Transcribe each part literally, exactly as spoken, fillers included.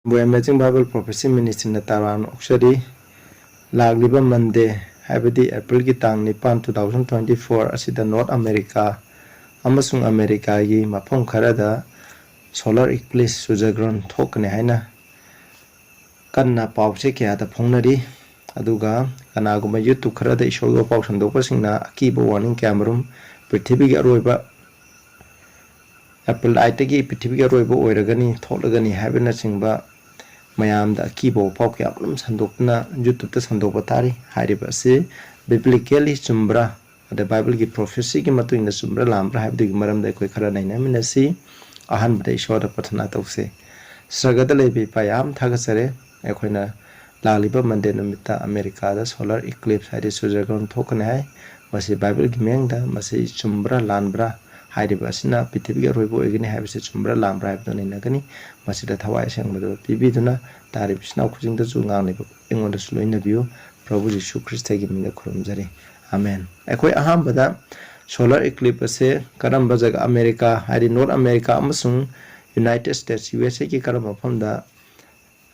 ꯑꯩꯈꯣꯏ Amazing Bible Prophecy Ministryꯅ ꯇꯔꯥꯝꯅ ꯑꯣꯛꯆꯔꯤ꯫ ꯂꯥꯛꯂꯤꯕ Monday, ꯍꯥꯏꯕꯗꯤ Aprilꯒꯤ ꯇꯥꯡ ꯅꯤꯄꯥꯟ, two thousand twenty four ꯑꯁꯤꯗ North America ꯑꯃꯁꯨꯡ Americaꯒꯤ ꯃꯐꯝ ꯈꯔꯗ solar eclipse, ꯁꯨꯔꯖꯒ꯭ꯔꯍꯟ ꯊꯣꯛꯀꯅꯤ ꯍꯥꯏꯅ ꯀꯟꯅ ꯄꯥꯎꯆꯦ ꯀꯌꯥꯗ ꯐꯣꯡꯅꯔꯤ꯫ ꯑꯗꯨꯒ ꯀꯅꯥꯒꯨꯝꯕ YouTube ꯈꯔꯗ ꯏꯁꯣꯔꯒꯤ ꯄꯥꯎ ꯁꯟꯗꯣꯛꯄꯁꯤꯡꯅ ꯑꯀꯤꯕ warning ꯀꯌꯥꯃꯔꯨꯝ, ꯄ꯭ꯔꯤꯊꯤꯕꯤꯒꯤ ꯑꯔꯣꯏꯕ, April eight ꯇꯒꯤ ꯄ꯭ꯔꯤꯊꯤꯕꯤꯒꯤ ꯑꯔꯣꯏꯕ ꯑꯣꯏꯔꯒꯅꯤ, ꯊꯣꯛꯂꯒꯅꯤ ꯍꯥꯏꯕꯅꯆꯤꯡꯕ ꯃꯌꯥꯝꯗ ꯑꯀꯤꯕ ꯄꯥꯎ ꯀꯌꯥꯃꯔꯨꯝ ꯁꯟꯗꯣꯛꯇꯨꯅ YouTubeꯇ ꯁꯟꯗꯣꯛꯄ ꯇꯥꯔꯤ꯫ ꯍꯥꯏꯔꯤꯕ ꯑꯁꯤ biblically ꯆꯨꯝꯕ꯭ꯔꯥ, ꯑꯗ Bibleꯒꯤ prophecyꯒꯤ ꯃꯇꯨꯡ ꯏꯟꯅ ꯆꯨꯝꯕ꯭ꯔꯥ ꯂꯥꯟꯕ꯭ꯔꯥ ꯍꯥꯏꯕꯗꯨꯒꯤ ꯃꯔꯝꯗ ꯑꯩꯈꯣꯏ ꯈꯔ ꯅꯩꯅꯃꯤꯟꯅꯁꯤ꯫ ꯑꯍꯥꯟꯕꯗ ꯏꯁꯣꯔꯗ ꯄ꯭ꯔꯊꯅꯥ ꯇꯧꯁꯤ꯫ ꯁ꯭ꯔꯒꯗ ꯂꯩꯕ ꯏꯄꯥ, ꯌꯥꯝ ꯊꯥꯒꯠꯆꯔꯤ꯫ ꯑꯩꯈꯣꯏꯅ ꯂꯥꯛꯂꯤꯕ Monday ꯅꯨꯃꯤꯠꯇ Americaꯗ solar eclipse, ꯍꯥꯏꯗꯤ ꯁꯨꯔꯖꯒ꯭ꯔꯍꯟ ꯊꯣꯛꯀꯅꯤ ꯍꯥꯏ꯫ ꯃꯁꯤ Bibleꯒꯤ ꯃꯤꯠꯌꯦꯡꯗ ꯃꯁꯤ ꯆꯨꯝꯕ꯭ꯔꯥ ꯂꯥꯟꯕ꯭ꯔꯥ, ꯍꯥꯏꯔꯤꯕ ꯑꯁꯤꯅ ꯄ꯭ꯔꯤꯊꯤꯕꯤꯒꯤ ꯑꯔꯣꯏꯕ ꯑꯣꯏꯒꯅꯤ ꯍꯥꯏꯕꯁꯤ ꯆꯨꯝꯕ꯭ꯔꯥ ꯂꯥꯟꯕ꯭ꯔꯥ ꯍꯥꯏꯕꯗꯨ ꯅꯩꯅꯒꯅꯤ꯫ ꯃꯁꯤꯗ ꯊꯋꯥꯏ ꯑꯁꯦꯡꯕꯗꯨ ꯄꯤꯕꯤꯗꯨꯅ ꯇꯥꯔꯤꯕ ꯏꯆꯤꯟ ꯏꯅꯥꯎ ꯈꯨꯗꯤꯡꯗꯁꯨ, ꯉꯥꯡꯂꯤꯕ ꯑꯩꯉꯣꯟꯗꯁꯨ ꯂꯣꯏꯅꯕꯤꯌꯨ꯫ ꯄ꯭ꯔꯚꯨ ꯖꯤꯁꯨ ꯈ꯭ꯔꯤꯁꯇꯒꯤ ꯃꯤꯡꯗ ꯈꯨꯔꯨꯝꯖꯔꯤ, ꯑꯃꯦꯟ꯫ ꯑꯩꯈꯣꯏ ꯑꯍꯥꯟꯕꯗ solar eclipse ꯑꯁꯦ ꯀꯔꯝꯕ ꯖꯒꯥ, America, ꯍꯥꯏꯗꯤ North America ꯑꯃꯁꯨꯡ United States, USAꯒꯤ ꯀꯔꯝꯕ ꯃꯐꯝꯗ,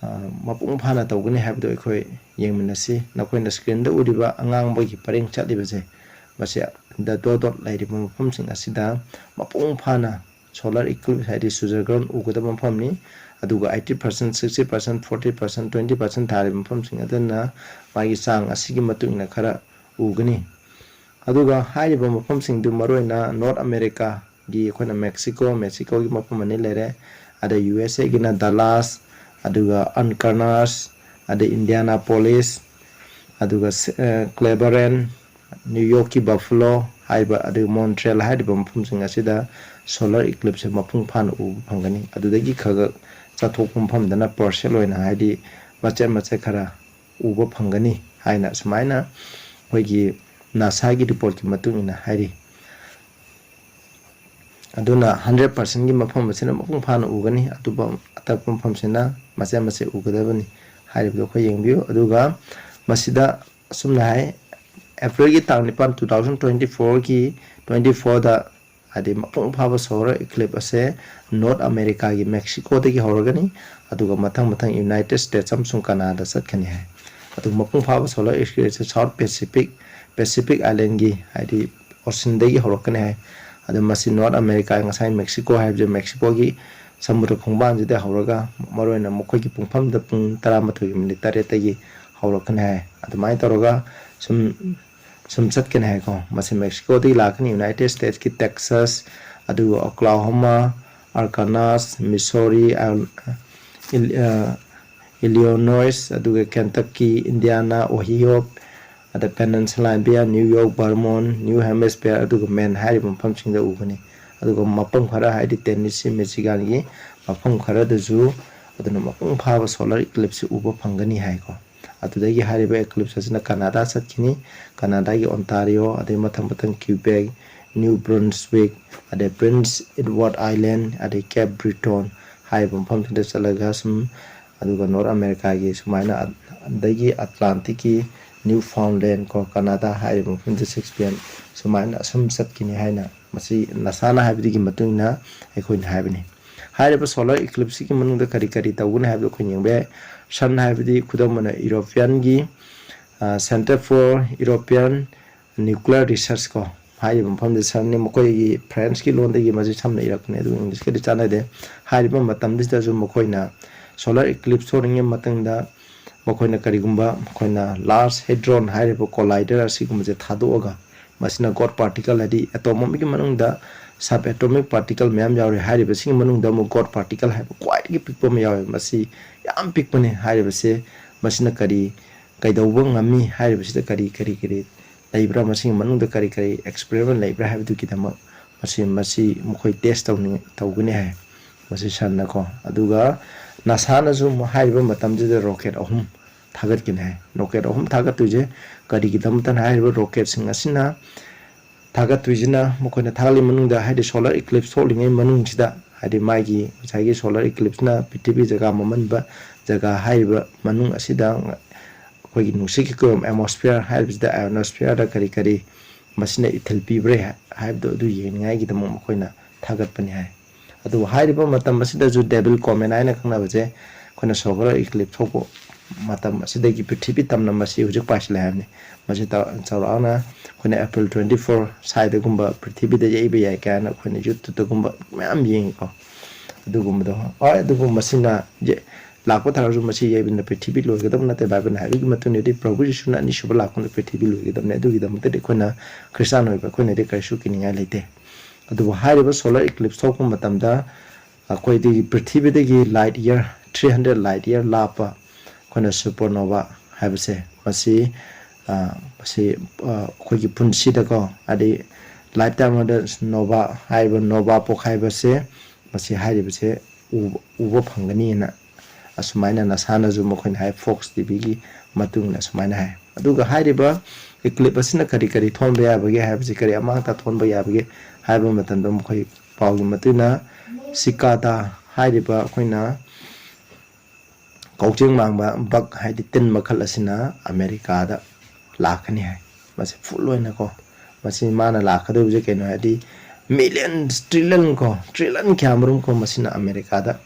ꯑ, ꯃꯄꯨꯡ ꯐꯥꯅ ꯇꯧꯒꯅꯤ ꯍꯥꯏꯕꯗꯨ ꯑꯩꯈꯣꯏ ꯌꯦꯡꯃꯤꯟꯅꯁꯤ꯫ ꯅꯈꯣꯏꯅ screenꯗ ꯎꯔꯤꯕ ꯑꯉꯥꯡꯕꯒꯤ ꯄꯔꯦꯡ ꯆꯠꯂꯤꯕꯁꯦ, ꯃꯁꯤ the dot dot ꯂꯩꯔꯤꯕ ꯃꯐꯝꯁꯤꯡ ꯑꯁꯤꯗ ꯃꯄꯨꯡ ꯐꯥꯅ solar eclipse, ꯍꯥꯏꯗꯤ ꯁꯨꯔꯖꯒ꯭ꯔꯍꯟ ꯎꯒꯗꯕ ꯃꯐꯝꯅꯤ꯫ ꯑꯗꯨꯒ eighty percent, sixty percent, forty percent, twenty percent ꯊꯥꯔꯤꯕ ꯃꯐꯝꯁꯤꯡ ꯑꯗꯨꯅ ꯃꯥꯒꯤ ꯆꯥꯡ ꯑꯁꯤꯒꯤ ꯃꯇꯨꯡ ꯏꯟꯅ ꯈꯔ ꯎꯒꯅꯤ꯫ ꯑꯗꯨꯒ ꯍꯥꯏꯔꯤꯕ ꯃꯐꯝꯁꯤꯡꯗꯨ ꯃꯔꯨꯑꯣꯏꯅ North Americaꯒꯤ ꯑꯩꯈꯣꯏꯅ Mexico, Mexicoꯒꯤ ꯃꯐꯝ ꯑꯅꯤ ꯂꯩꯔꯦ꯫ ꯑꯗ USAꯒꯤꯅ Dallas, ꯑꯗꯨꯒ Ancanas, ꯑꯗꯩ Indianapolis, ꯑꯗꯨꯒ ꯁ-, ꯑ, Cleveland, New Yorkꯀꯤ Buffalo ꯍꯥꯏꯕ, ꯑꯗꯨꯒ Montreal ꯍꯥꯏꯔꯤꯕ ꯃꯐꯝꯁꯤꯡ ꯑꯁꯤꯗ solar eclipseꯁꯦ ꯃꯄꯨꯡ ꯐꯥꯅ ꯎꯕ ꯐꯪꯒꯅꯤ꯫ ꯑꯗꯨꯗꯒꯤ ꯈꯔ ꯈꯔ ꯆꯠꯊꯣꯛꯄ ꯃꯐꯝꯗꯅ partial ꯑꯣꯏꯅ, ꯍꯥꯏꯗꯤ ꯃꯆꯦꯠ ꯃꯆꯦꯠ ꯈꯔ ꯎꯕ ꯐꯪꯒꯅꯤ ꯍꯥꯏꯅ ꯁꯨꯃꯥꯏꯅ ꯑꯩꯈꯣꯏꯒꯤ NASAꯒꯤ reportꯀꯤ ꯃꯇꯨꯡ ꯏꯟꯅ ꯍꯥꯏꯔꯤ꯫ ꯑꯗꯨꯅ hundred percentꯀꯤ ꯃꯐꯝ ꯑꯁꯤꯅ ꯃꯄꯨꯡ ꯐꯥꯅ ꯎꯒꯅꯤ, ꯑꯇꯣꯞꯄ, ꯑꯇꯣꯞꯄ ꯃꯐꯝꯁꯤꯅ ꯃꯆꯦꯠ ꯃꯆꯦꯠ ꯎꯒꯗꯕꯅꯤ ꯍꯥꯏꯔꯤꯕꯗꯣ ꯑꯩꯈꯣꯏ ꯌꯦꯡꯕꯤꯌꯨ꯫ ꯑꯗꯨꯒ ꯃꯁꯤꯗ ꯑꯁꯨꯝꯅ ꯍꯥꯏ, Aprilꯒꯤ ꯇꯥꯡ ꯅꯤꯄꯥꯟ, two thousand twenty fourꯒꯤ twenty fourꯗ ꯍꯥꯏꯗꯤ ꯃꯄꯨꯡ ꯐꯥꯕ solar eclipse ꯑꯁꯦ North Americaꯒꯤ Mexicoꯗꯒꯤ ꯍꯧꯔꯒꯅꯤ, ꯑꯗꯨꯒ ꯃꯊꯪ ꯃꯊꯪ United States ꯑꯃꯁꯨꯡ Canada ꯆꯠꯀꯅꯤ ꯍꯥꯏ꯫ ꯑꯗꯨꯒ ꯃꯄꯨꯡ ꯐꯥꯕ solar eclipse ꯑꯁꯦ South Pacific, Pacific Islandꯒꯤ, ꯍꯥꯏꯗꯤ oceanꯗꯒꯤ ꯍꯧꯔꯛꯀꯅꯤ ꯍꯥꯏ꯫ ꯑꯗꯣ ꯃꯁꯤ North America, ꯉꯁꯥꯏ Mexico ꯍꯥꯏꯕꯁꯦ Mexicoꯒꯤ ꯁꯃꯨꯗ꯭ꯔ ꯈꯣꯡꯕꯥꯟꯁꯤꯗ ꯍꯧꯔꯒ, ꯃꯔꯨꯑꯣꯏꯅ ꯃꯈꯣꯏꯒꯤ ꯄꯨꯡꯐꯝꯗ ꯄꯨꯡ ꯇꯔꯥꯃꯥꯊꯣꯏꯒꯤ ꯃꯤꯅꯤꯠ ꯇꯔꯦꯠꯇꯒꯤ ꯍꯧꯔꯛꯀꯅꯤ ꯍꯥꯏ꯫ ꯑꯗꯨꯃꯥꯏꯅ ꯇꯧꯔꯒ ꯁꯨꯝ, ꯁꯨꯝ ꯆꯠꯀꯅꯤ ꯍꯥꯏꯀꯣ꯫ ꯃꯁꯤ Mexicoꯗꯒꯤ ꯂꯥꯛꯀꯅꯤ, United Statesꯀꯤ Texas, ꯑꯗꯨꯒ Oklahoma, Arkansas, Missouri, ꯑ, Ill-, ꯑ, Illinois, ꯑꯗꯨꯒ Kentucky, Indiana, Ohio, ꯑꯗ Pennsylvania, New York, Vermont, New Hampshire, ꯑꯗꯨꯒ Maine ꯍꯥꯏꯔꯤꯕ ꯃꯐꯝꯁꯤꯡꯗ ꯎꯒꯅꯤ꯫ ꯑꯗꯨꯒ ꯃꯐꯝ ꯈꯔ, ꯍꯥꯏꯗꯤ Tennessee, Michiganꯒꯤ ꯃꯐꯝ ꯈꯔꯗꯁꯨ ꯑꯗꯨꯅ ꯃꯄꯨꯡ ꯐꯥꯕ solar eclipse ꯎꯕ ꯐꯪꯒꯅꯤ ꯍꯥꯏꯀꯣ꯫ ꯑꯗꯨꯗꯒꯤ ꯍꯥꯏꯔꯤꯕ eclipse ꯑꯁꯤꯅ Canada ꯆꯠꯈꯤꯅꯤ꯫ Canadaꯒꯤ Ontario, ꯑꯗꯩ ꯃꯊꯪ ꯃꯊꯪ Quebec, New Brunswick, ꯑꯗꯩ Prince Edward Island, ꯑꯗꯩ Cape Breton ꯍꯥꯏꯔꯤꯕ ꯃꯐꯝꯁꯤꯡꯗ ꯆꯠꯂꯒ ꯁꯨꯝ, ꯑꯗꯨꯒ North Americaꯒꯤ ꯁꯨꯃꯥꯏꯅ, ꯑꯗꯒꯤ Atlanticꯀꯤ Newfoundland ꯀꯣ, Canada ꯍꯥꯏꯔꯤꯕ ꯃꯐꯝꯗ six P M ꯁꯨꯃꯥꯏꯅ ꯑꯁꯨꯝ ꯆꯠꯈꯤꯅꯤ ꯍꯥꯏꯅ ꯃꯁꯤ NASAꯅ ꯍꯥꯏꯕꯗꯨꯒꯤ ꯃꯇꯨꯡ ꯏꯟꯅ ꯑꯩꯈꯣꯏꯅ ꯍꯥꯏꯕꯅꯤ꯫ ꯍꯥꯏꯔꯤꯕ solar eclipseꯁꯤꯒꯤ ꯃꯅꯨꯡꯗ ꯀꯔꯤ ꯀꯔꯤ ꯇꯧꯒꯅꯤ ꯍꯥꯏꯕꯗꯨ ꯑꯩꯈꯣꯏ ꯌꯦꯡꯕ ꯌꯥꯏ꯫ Sun ꯍꯥꯏꯕꯗꯤ ꯈꯨꯗꯝ ꯑꯣꯏꯅ Europeanꯒꯤ, ꯑ, Center for European Nuclear Research ꯀꯣ, ꯍꯥꯏꯔꯤꯕ ꯃꯐꯝꯗ Sunꯅꯤ꯫ ꯃꯈꯣꯏꯒꯤ Frenchꯀꯤ ꯂꯣꯟꯗꯒꯤ ꯃꯁꯤ ꯁꯝꯅ ꯏꯔꯛꯄꯅꯤ, ꯑꯗꯨ Englishꯀꯗꯤ ꯆꯥꯟꯅꯗꯦ꯫ ꯍꯥꯏꯔꯤꯕ ꯃꯇꯝꯁꯤꯗꯁꯨ ꯃꯈꯣꯏꯅ solar eclipse ꯊꯣꯛꯂꯤꯉꯩ ꯃꯇꯨꯡꯗ ꯃꯈꯣꯏꯅ ꯀꯔꯤꯒꯨꯝꯕ, ꯃꯈꯣꯏꯅ Large Hadron ꯍꯥꯏꯔꯤꯕ collider ꯑꯁꯤꯒꯨꯝꯕꯁꯦ ꯊꯥꯗꯣꯛꯑꯒ, ꯃꯁꯤꯅ God particle, ꯍꯥꯏꯗꯤ atom ꯑꯃꯒꯤ ꯃꯅꯨꯡꯗ sub atomic particle ꯃꯌꯥꯝ ꯌꯥꯎꯔꯤ꯫ ꯍꯥꯏꯔꯤꯕꯁꯤꯒꯤ ꯃꯅꯨꯡꯗ ꯑꯃꯨꯛ God particle ꯍꯥꯏꯕ ꯈ꯭ꯋꯥꯏꯗꯒꯤ ꯄꯤꯛꯄ ꯑꯃ ꯌꯥꯎꯋꯦ꯫ ꯃꯁꯤ ꯌꯥꯝ ꯄꯤꯛꯄꯅꯤ꯫ ꯍꯥꯏꯔꯤꯕꯁꯦ ꯃꯁꯤꯅ ꯀꯔꯤ, ꯀꯩꯗꯧꯕ ꯉꯝꯃꯤ, ꯍꯥꯏꯔꯤꯕꯁꯤꯗ ꯀꯔꯤ ꯀꯔꯤ ꯀꯔꯤ ꯂꯩꯕ꯭ꯔꯥ, ꯃꯁꯤꯒꯤ ꯃꯅꯨꯡꯗ ꯀꯔꯤ ꯀꯔꯤ experiment ꯂꯩꯕ꯭ꯔꯥ ꯍꯥꯏꯕꯗꯨꯒꯤꯗꯃꯛ ꯃꯁꯤ, ꯃꯁꯤ ꯃꯈꯣꯏ test ꯇꯧꯅꯤꯡ-, ꯇꯧꯒꯅꯤ ꯍꯥꯏ, ꯃꯁꯤ Sunꯅꯀꯣ꯫ ꯑꯗꯨꯒ NASAꯅꯁꯨ ꯍꯥꯏꯔꯤꯕ ꯃꯇꯝꯁꯤꯗ rocket ꯑꯍꯨꯝ ꯊꯥꯒꯠꯀꯅꯤ ꯍꯥꯏ꯫ Rocket ꯑꯍꯨꯝ ꯊꯥꯒꯠꯇꯣꯏꯁꯦ ꯀꯔꯤꯒꯤꯗꯃꯛꯇꯅ? ꯍꯥꯏꯔꯤꯕ rocketꯁꯤꯡ ꯑꯁꯤꯅ ꯊꯥꯒꯠꯇꯣꯏꯁꯤꯅ, ꯃꯈꯣꯏꯅ ꯊꯥꯒꯠꯂꯤ ꯃꯅꯨꯡꯗ, ꯍꯥꯏꯗꯤ solar eclipse ꯊꯣꯛꯂꯤꯉꯩ ꯃꯅꯨꯡꯁꯤꯗ, ꯍꯥꯏꯗꯤ ꯃꯥꯒꯤ ꯉꯁꯥꯏꯒꯤ solar eclipseꯅ ꯄ꯭ꯔꯤꯊꯤꯕꯤ ꯖꯒꯥ ꯃꯝꯍꯟꯕ ꯖꯒꯥ ꯍꯥꯏꯔꯤꯕ ꯃꯅꯨꯡ ꯑꯁꯤꯗ ꯑꯩꯈꯣꯏꯒꯤ ꯅꯨꯡꯁꯤꯠꯀꯤ ꯀꯣꯏꯕ atmosphere ꯍꯥꯏꯔꯤꯕꯁꯤꯗ, ionosphereꯗ ꯀꯔꯤ ꯀꯔꯤ ꯃꯁꯤꯅ ꯏꯊꯤꯜ ꯄꯤꯕ꯭ꯔꯥ ꯍꯥꯏꯕꯗꯣ ꯑꯗꯨ ꯌꯦꯡꯅꯤꯡꯉꯥꯏꯒꯤꯗꯃꯛ ꯃꯈꯣꯏꯅ ꯊꯥꯒꯠꯄꯅꯤ ꯍꯥꯏ꯫ ꯑꯗꯨꯕꯨ ꯍꯥꯏꯔꯤꯕ ꯃꯇꯝ ꯑꯁꯤꯗꯁꯨ ꯗꯦꯕꯤꯜ ꯀꯣꯃꯦꯠ ꯍꯥꯏꯅ ꯈꯪꯅꯕꯁꯦ ꯑꯩꯈꯣꯏꯅ ꯁꯣꯂꯔ ꯏꯀ꯭ꯂꯤꯞꯁ ꯊꯣꯛꯄ ꯃꯇꯝ ꯑꯁꯤꯗꯒꯤ ꯄ꯭ꯔꯤꯊꯤꯕꯤ ꯇꯝꯅ ꯃꯁꯤ ꯍꯧꯖꯤꯛ ꯄꯥꯏꯁꯤꯜꯂꯦ ꯍꯥꯏꯕꯅꯤ꯫ ꯃꯁꯤ ꯆꯥꯎꯔꯥꯛꯅ ꯑꯩꯈꯣꯏꯅ ꯑꯦꯄ꯭ꯔꯤꯜ ꯇ꯭ꯋꯦꯟꯇꯤ ꯐꯣꯔ ꯁ꯭ꯋꯥꯏꯗꯒꯨꯝꯕ ꯄ꯭ꯔꯤꯊꯤꯕꯤꯗ ꯌꯩꯕ ꯌꯥꯏ ꯀꯥꯏꯅ ꯑꯩꯈꯣꯏꯅ ꯌꯨꯇ꯭ꯌꯨꯕꯇꯒꯨꯝꯕ ꯃꯌꯥꯝ ꯌꯦꯡꯉꯤꯀꯣ꯫ ꯑꯗꯨꯒꯨꯝꯕꯗꯣ ꯍꯣꯏ, ꯑꯗꯨꯕꯨ ꯃꯁꯤꯅ ꯂꯥꯛꯄ ꯇꯥꯔꯁꯨ ꯃꯁꯤ ꯌꯩꯕꯅ ꯄ꯭ꯔꯤꯊꯤꯕꯤ ꯂꯣꯏꯒꯗꯕ ꯅꯠꯇꯦ꯫ ꯕꯥꯏꯕꯜꯅ ꯍꯥꯏꯕꯒꯤ ꯃꯇꯨꯡ ꯏꯟꯅꯗꯤ ꯄ꯭ꯔꯚꯨ ꯌꯤꯁꯨꯅ ꯑꯅꯤꯁꯨꯕ ꯂꯥꯛꯄꯗ ꯄ꯭ꯔꯤꯊꯤꯕꯤ ꯂꯣꯏꯒꯗꯕꯅꯤ꯫ ꯑꯗꯨꯒꯤꯗꯃꯛꯇꯗꯤ ꯑꯩꯈꯣꯏꯅ ꯈ꯭ꯔꯤꯁꯇꯥꯟ ꯑꯣꯏꯕ ꯑꯩꯈꯣꯏꯅꯗꯤ ꯀꯔꯤꯁꯨ ꯀꯤꯅꯤꯡꯉꯥꯏ ꯂꯩꯇꯦ꯫ ꯑꯗꯨꯕꯨ ꯍꯥꯏꯔꯤꯕ ꯁꯣꯂꯔ ꯏꯀ꯭ꯂꯤꯞꯁ ꯊꯣꯛꯄ ꯃꯇꯝꯗ ꯑꯩꯈꯣꯏꯗꯒꯤ ꯄ꯭ꯔꯤꯊꯤꯕꯤꯗꯒꯤ light year three hundred light year ꯂꯥꯞꯄ ꯑꯩꯈꯣꯏꯅ ꯁꯨꯄꯔꯅꯣꯚꯥ ꯍꯥꯏꯕꯁꯦ ꯃꯁꯤ ꯃꯁꯤ ꯑꯩꯈꯣꯏꯒꯤ ꯄꯨꯟꯁꯤꯗꯀꯣ, ꯍꯥꯏꯗꯤ ꯂꯥꯏꯐ ꯇꯥꯏꯝ ꯑꯃꯗ ꯅꯣꯚꯥ ꯍꯥꯏꯔꯤꯕ ꯅꯣꯚꯥ ꯄꯣꯛꯈꯥꯏꯕꯁꯦ ꯃꯁꯤ ꯍꯥꯏꯔꯤꯕꯁꯦ ꯎꯕ ꯐꯪꯒꯅꯤꯅ ꯑꯁꯨꯃꯥꯏꯅ ꯅꯁꯥꯅꯁꯨ ꯃꯈꯣꯏꯅ ꯍꯥꯏ, ꯐꯣꯛꯁ ꯇꯤ ꯚꯤꯒꯤ ꯃꯇꯨꯡ ꯏꯟꯅ ꯑꯁꯨꯃꯥꯏꯅ ꯍꯥꯏ꯫ ꯑꯗꯨꯒ ꯍꯥꯏꯔꯤꯕ ꯏꯀ꯭ꯂꯤꯞ ꯑꯁꯤꯅ ꯀꯔꯤ ꯀꯔꯤ ꯊꯣꯟꯕ ꯌꯥꯕꯒꯦ ꯍꯥꯏꯕꯁꯤ, ꯀꯔꯤ ꯑꯃꯥꯡ ꯑꯇꯥ ꯊꯣꯟꯕ ꯌꯥꯕꯒꯦ ꯍꯥꯏꯕ ꯃꯇꯝꯗ ꯃꯈꯣꯏ ꯄꯥꯎꯒꯤ ꯃꯇꯨꯡ ꯏꯟꯅ ꯁꯤꯀꯥꯗꯥ ꯍꯥꯏꯔꯤꯕ ꯑꯩꯈꯣꯏꯅ ꯀꯧꯖꯦꯡ ꯃꯥꯡꯕ ꯕꯛ ꯍꯥꯏꯗꯤ ꯇꯤꯟ ꯃꯈꯜ ꯑꯁꯤꯅ ꯑꯃꯦꯔꯤꯀꯥꯗ ꯂꯥꯛꯀꯅꯤ ꯍꯥꯏ꯫ ꯃꯁꯤ ꯐꯨꯜ ꯑꯣꯏꯅꯀꯣ, ꯃꯁꯤ ꯃꯥꯅ ꯂꯥꯛꯀꯗꯧꯕꯁꯦ ꯀꯩꯅꯣ ꯍꯥꯏꯗꯤ ꯃꯤꯂꯤꯌꯟ ꯇ꯭ꯔꯤꯂꯤꯌꯟ ꯀꯣ, ꯇ꯭ꯔꯤꯂꯤꯌꯟ ꯀꯌꯥꯃꯔꯨꯝ ꯀꯣ ꯃꯁꯤꯅ ꯑꯃꯦꯔꯤꯀꯥꯗ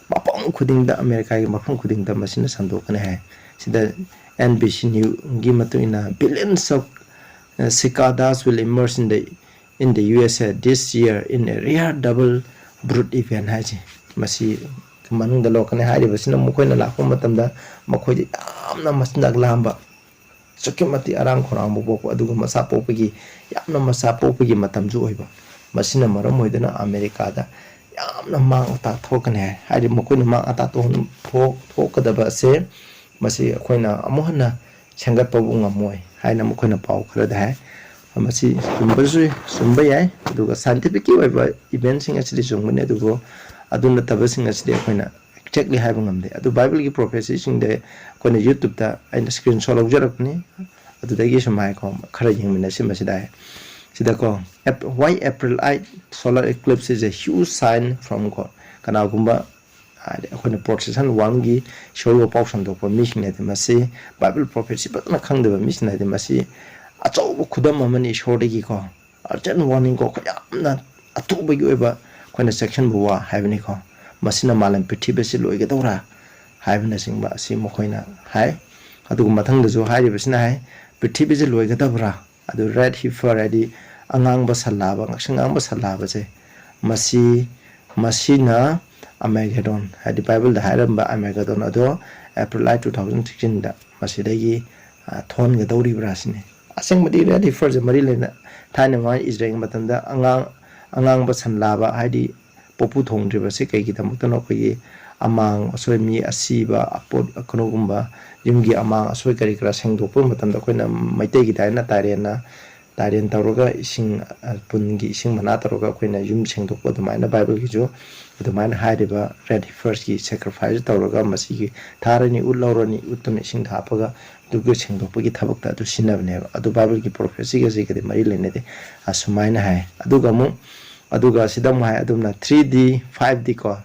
ꯃꯐꯝ ꯈꯨꯗꯤꯡꯗ, ꯑꯃꯦꯔꯤꯀꯥꯒꯤ ꯃꯐꯝ ꯈꯨꯗꯤꯡꯗ ꯃꯁꯤꯅ ꯁꯟꯗꯣꯛꯀꯅꯤ ꯍꯥꯏ꯫ ꯁꯤꯗ ꯑꯦꯟ ꯕꯤ ꯁꯤ ꯅ꯭ꯌꯨꯒꯤ ꯃꯇꯨꯡ ꯏꯟꯅ billions of cicadas will emerge in the in the U S A this year in a rare double brood event ꯍꯥꯏꯁꯦ ꯃꯁꯤ ꯃꯅꯨꯡꯗ ꯂꯧꯔꯛꯀꯅꯤ꯫ ꯍꯥꯏꯔꯤꯕꯁꯤꯅ ꯃꯈꯣꯏꯅ ꯂꯥꯛꯄ ꯃꯇꯝꯗ ꯃꯈꯣꯏꯗ ꯌꯥꯝꯅ ꯃꯆꯤꯟꯖꯥꯛ ꯂꯥꯝꯕ, ꯑꯁꯨꯛꯀꯤ ꯃꯇꯤꯛ ꯑꯔꯥꯡ ꯈꯧꯔꯥꯡꯕ ꯄꯣꯛꯄ, ꯑꯗꯨꯒ ꯃꯆꯥ ꯄꯣꯛꯄꯒꯤ ꯌꯥꯝꯅ ꯃꯆꯥ ꯄꯣꯛꯄꯒꯤ ꯃꯇꯝꯁꯨ ꯑꯣꯏꯕ꯫ ꯃꯁꯤꯅ ꯃꯔꯝ ꯑꯣꯏꯗꯨꯅ ꯑꯃꯦꯔꯤꯀꯥꯗ ꯌꯥꯝꯅ ꯃꯥꯡ ꯑꯇꯥ ꯊꯣꯛꯀꯅꯤ ꯍꯥꯏ꯫ ꯍꯥꯏꯗꯤ ꯃꯈꯣꯏꯅ ꯃꯥꯡ ꯑꯇꯥ ꯊꯣꯛꯍꯟ-, ꯊꯣꯛ-, ꯊꯣꯛꯀꯗꯕ ꯑꯁꯦ ꯃꯁꯤ ꯑꯩꯈꯣꯏꯅ ꯑꯃꯨꯛ ꯍꯟꯅ ꯁꯦꯝꯒꯠꯄꯕꯨ ꯉꯝꯃꯣꯏ ꯍꯥꯏꯅ ꯃꯈꯣꯏꯅ ꯄꯥꯎ ꯈꯔꯗ ꯍꯥꯏ꯫ ꯃꯁꯤ ꯆꯨꯝꯕꯁꯨ ꯆꯨꯝꯕ ꯌꯥꯏ, ꯑꯗꯨꯒ ꯁꯥꯏꯟꯇꯤꯐꯤꯛꯀꯤ ꯑꯣꯏꯕ ꯏꯚꯦꯟꯁꯤꯡ ꯑꯁꯤꯗꯤ ꯆꯨꯝꯒꯅꯤ, ꯑꯗꯨꯕꯨ ꯑꯗꯨ ꯅꯠꯇꯕꯁꯤꯡ ꯑꯁꯤꯗꯤ ꯑꯩꯈꯣꯏꯅ ꯑꯦꯛꯖꯦꯛꯂꯤ ꯍꯥꯏꯕ ꯉꯝꯗꯦ꯫ ꯑꯗꯨ ꯕꯥꯏꯕꯜꯒꯤ ꯄ꯭ꯔꯣꯐꯦꯁꯤꯁꯤꯡꯗ ꯑꯩꯈꯣꯏꯅ ꯌꯨꯇ꯭ꯌꯨꯕꯇ ꯑꯩꯅ ꯁ꯭ꯀ꯭ꯔꯤꯟ ꯁꯣꯠ ꯂꯧꯖꯔꯛꯄꯅꯤ, ꯑꯗꯨꯗꯒꯤ ꯁꯨꯝ ꯍꯥꯏꯀꯣ, ꯈꯔ ꯌꯦꯡꯃꯤꯟꯅꯁꯤ ꯃꯁꯤꯗ ꯍꯥꯏ꯫ ꯁꯤꯗꯀꯣ, "Why April eight solar eclipse is a huge sign from God?" ꯀꯅꯥꯒꯨꯝꯕ ꯍꯥꯏꯗꯤ ꯑꯩꯈꯣꯏꯅ ꯄ꯭ꯔꯣꯇꯦꯁꯇꯦꯟ ꯋꯥꯔꯜꯒꯤ ꯏꯁꯣꯔꯒꯤ ꯋꯥꯄꯥꯎ ꯁꯟꯗꯣꯛꯄ ꯃꯤꯁꯤꯡꯅꯗꯤ ꯃꯁꯤ ꯕꯥꯏꯕꯜ ꯄ꯭ꯔꯣꯐꯦꯠꯁꯤ ꯐꯖꯅ ꯈꯪꯗꯕ ꯃꯤꯁꯤꯡꯅꯗꯤ ꯃꯁꯤ ꯑꯆꯧꯕ ꯈꯨꯗꯝ ꯑꯃꯅꯤ ꯏꯁꯣꯔꯗꯒꯤꯀꯣ꯫ Urgent warning ꯀꯣ, ꯑꯩꯈꯣꯏ ꯌꯥꯝꯅ ꯑꯊꯨꯕꯒꯤ ꯑꯣꯏꯕ ꯑꯩꯈꯣꯏꯅ ꯆꯦꯛꯁꯤꯟꯕ ꯋꯥ ꯍꯥꯏꯕꯅꯤꯀꯣ꯫ ꯃꯁꯤꯅ ꯃꯥꯂꯦꯝ ꯄ꯭ꯔꯤꯊꯤꯕꯤꯁꯤ ꯂꯣꯏꯒꯗꯧꯔꯥ ꯍꯥꯏꯕꯅꯆꯤꯡꯕ ꯑꯁꯤ ꯃꯈꯣꯏꯅ ꯍꯥꯏ꯫ ꯑꯗꯨꯒ ꯃꯊꯪꯗꯁꯨ ꯍꯥꯏꯔꯤꯕꯁꯤꯅ ꯍꯥꯏ, ꯄ꯭ꯔꯤꯊꯤꯕꯤꯁꯤ ꯂꯣꯏꯒꯗꯕ꯭ꯔꯥ? ꯑꯗꯨ red heifer ꯍꯥꯏꯗꯤ ꯑꯉꯥꯡꯕ ꯁꯟ ꯂꯥꯕ, ꯉꯛꯁꯪ ꯉꯥꯡꯕ ꯁꯟ ꯂꯥꯕꯁꯦ, ꯃꯁꯤ, ꯃꯁꯤꯅ ꯑꯃꯦꯒꯦꯗꯣꯟ, ꯍꯥꯏꯗꯤ ꯕꯥꯏꯕꯜꯗ ꯍꯥꯏꯔꯝꯕ ꯑꯃꯦꯒꯦꯗꯣꯟ ꯑꯗꯣ April eight, two thousand sixteenꯗ ꯃꯁꯤꯗꯒꯤ, ꯑ, ꯊꯣꯟꯒꯗꯧꯔꯤꯕ꯭ꯔꯥ ꯁꯤꯅꯤ꯫ ꯑꯁꯦꯡꯕꯗꯤ red heiferꯁꯦ ꯃꯔꯤ ꯂꯩꯅ ꯊꯥꯏꯅ ꯃꯃꯥꯡ ꯏꯖꯔꯦꯜꯒꯤ ꯃꯇꯝꯗ ꯑꯉꯥꯡ, ꯑꯉꯥꯡꯕ ꯁꯟ ꯂꯥꯕ, ꯍꯥꯏꯗꯤ ꯄꯣꯛꯄꯨ ꯊꯣꯡꯗ꯭ꯔꯤꯕꯁꯦ ꯀꯩꯒꯤꯗꯃꯛꯇꯅꯣ? ꯑꯩꯈꯣꯏꯒꯤ ꯑꯃꯥꯡ ꯑꯁꯣꯏ, ꯃꯤ ꯑꯁꯤꯕ, ꯑꯄꯣꯠ, ꯀꯩꯅꯣꯒꯨꯝꯕ, ꯌꯨꯝꯒꯤ ꯑꯃꯥꯡ ꯑꯁꯣꯏ ꯀꯔꯤ ꯀꯔꯥ ꯁꯦꯡꯗꯣꯛꯄ ꯃꯇꯝꯗ ꯑꯩꯈꯣꯏꯅ ꯃꯩꯇꯩꯒꯤ ꯗꯥꯏꯅ ꯇꯥꯏꯔꯦꯟꯅ, ꯇꯥꯏꯔꯦꯟ ꯇꯧꯔꯒ ꯏꯁꯤꯡ, ꯑ, ꯄꯨꯟꯒꯤ ꯏꯁꯤꯡ ꯃꯅꯥ ꯇꯧꯔꯒ ꯑꯩꯈꯣꯏꯅ ꯌꯨꯝ ꯁꯦꯡꯗꯣꯛꯄ, ꯑꯗꯨꯃꯥꯏꯅ ꯕꯥꯏꯕꯜꯒꯤꯁꯨ ꯑꯗꯨꯃꯥꯏꯅ ꯍꯥꯏꯔꯤꯕ red heiferꯁꯀꯤ sacrifice ꯇꯧꯔꯒ ꯃꯁꯤꯒꯤ ꯊꯥꯔꯅꯤ, ꯎꯠ ꯂꯧꯔꯅꯤ, ꯎꯠꯇꯨꯅ ꯏꯁꯤꯡꯗ ꯍꯥꯞꯄꯒ ꯑꯗꯨꯒ ꯁꯦꯡꯗꯣꯛꯄꯒꯤ ꯊꯕꯛꯇ ꯑꯗꯨ ꯁꯤꯖꯤꯟꯅꯕꯅꯦꯕ꯫ ꯑꯗꯨ ꯕꯥꯏꯕꯜꯒꯤ prophecyꯒꯁꯤꯒꯗꯤ ꯃꯔꯤ ꯂꯩꯅꯗꯦ꯫ ꯑꯁꯨꯃꯥꯏꯅ ꯍꯥꯏ꯫ ꯑꯗꯨꯒ ꯑꯃꯨꯛ, ꯑꯗꯨꯒ ꯁꯤꯗ ꯑꯃꯨꯛ ꯍꯥꯏ, ꯑꯗꯨꯝꯅ three D, five D ꯀꯣ,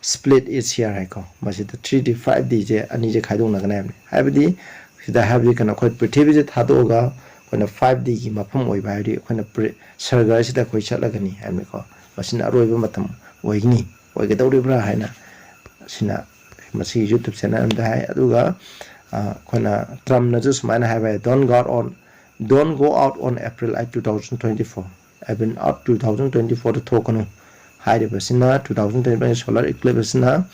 split is here ꯍꯥꯏꯀꯣ꯫ ꯃꯁꯤꯗ three D, five Dꯁꯦ ꯑꯅꯤꯁꯦ ꯈꯥꯏꯗꯣꯛꯅꯒꯅꯤ ꯍꯥꯏꯕꯅꯤ꯫ ꯍꯥꯏꯕꯗꯤ ꯁꯤꯗ ꯍꯥꯏꯕꯗꯤ ꯀꯩꯅꯣ, ꯑꯩꯈꯣꯏ ꯄ꯭ꯔꯤꯊꯤꯕꯤꯁꯦ ꯊꯥꯗꯣꯛꯑꯒ ꯑꯩꯈꯣꯏꯅ five Dꯒꯤ ꯃꯐꯝ ꯑꯣꯏꯕ ꯍꯥꯏꯕꯗꯤ ꯑꯩꯈꯣꯏꯅ ꯁꯔꯒ ꯑꯁꯤꯗ ꯑꯩꯈꯣꯏ ꯆꯠꯂꯒꯅꯤ ꯍꯥꯏꯕꯅꯤꯀꯣ꯫ ꯃꯁꯤꯅ ꯑꯔꯣꯏꯕ ꯃꯇꯝ ꯑꯣꯏꯒꯅꯤ, ꯑꯣꯏꯒꯗꯧꯔꯤꯕ꯭ꯔꯥ ꯍꯥꯏꯅ ꯁꯤꯅ ꯃꯁꯤꯒꯤ YouTube channel ꯑꯃꯗ ꯍꯥꯏ꯫ ꯑꯗꯨꯒ, ꯑ, ꯑꯩꯈꯣꯏꯅ ꯇ꯭ꯔꯝꯞꯅꯁꯨ ꯁꯨꯃꯥꯏꯅ ꯍꯥꯏꯕ ꯌꯥꯏ, "Don't go out on, don't go out on April eight, two thousand twenty-four꯫ April eight, two thousand twenty-fourꯗ ꯊꯣꯛꯀꯅꯨ" ꯍꯥꯏꯔꯤꯕꯁꯤꯅ, two thousand twenty-four solar eclipse ꯑꯁꯤꯅ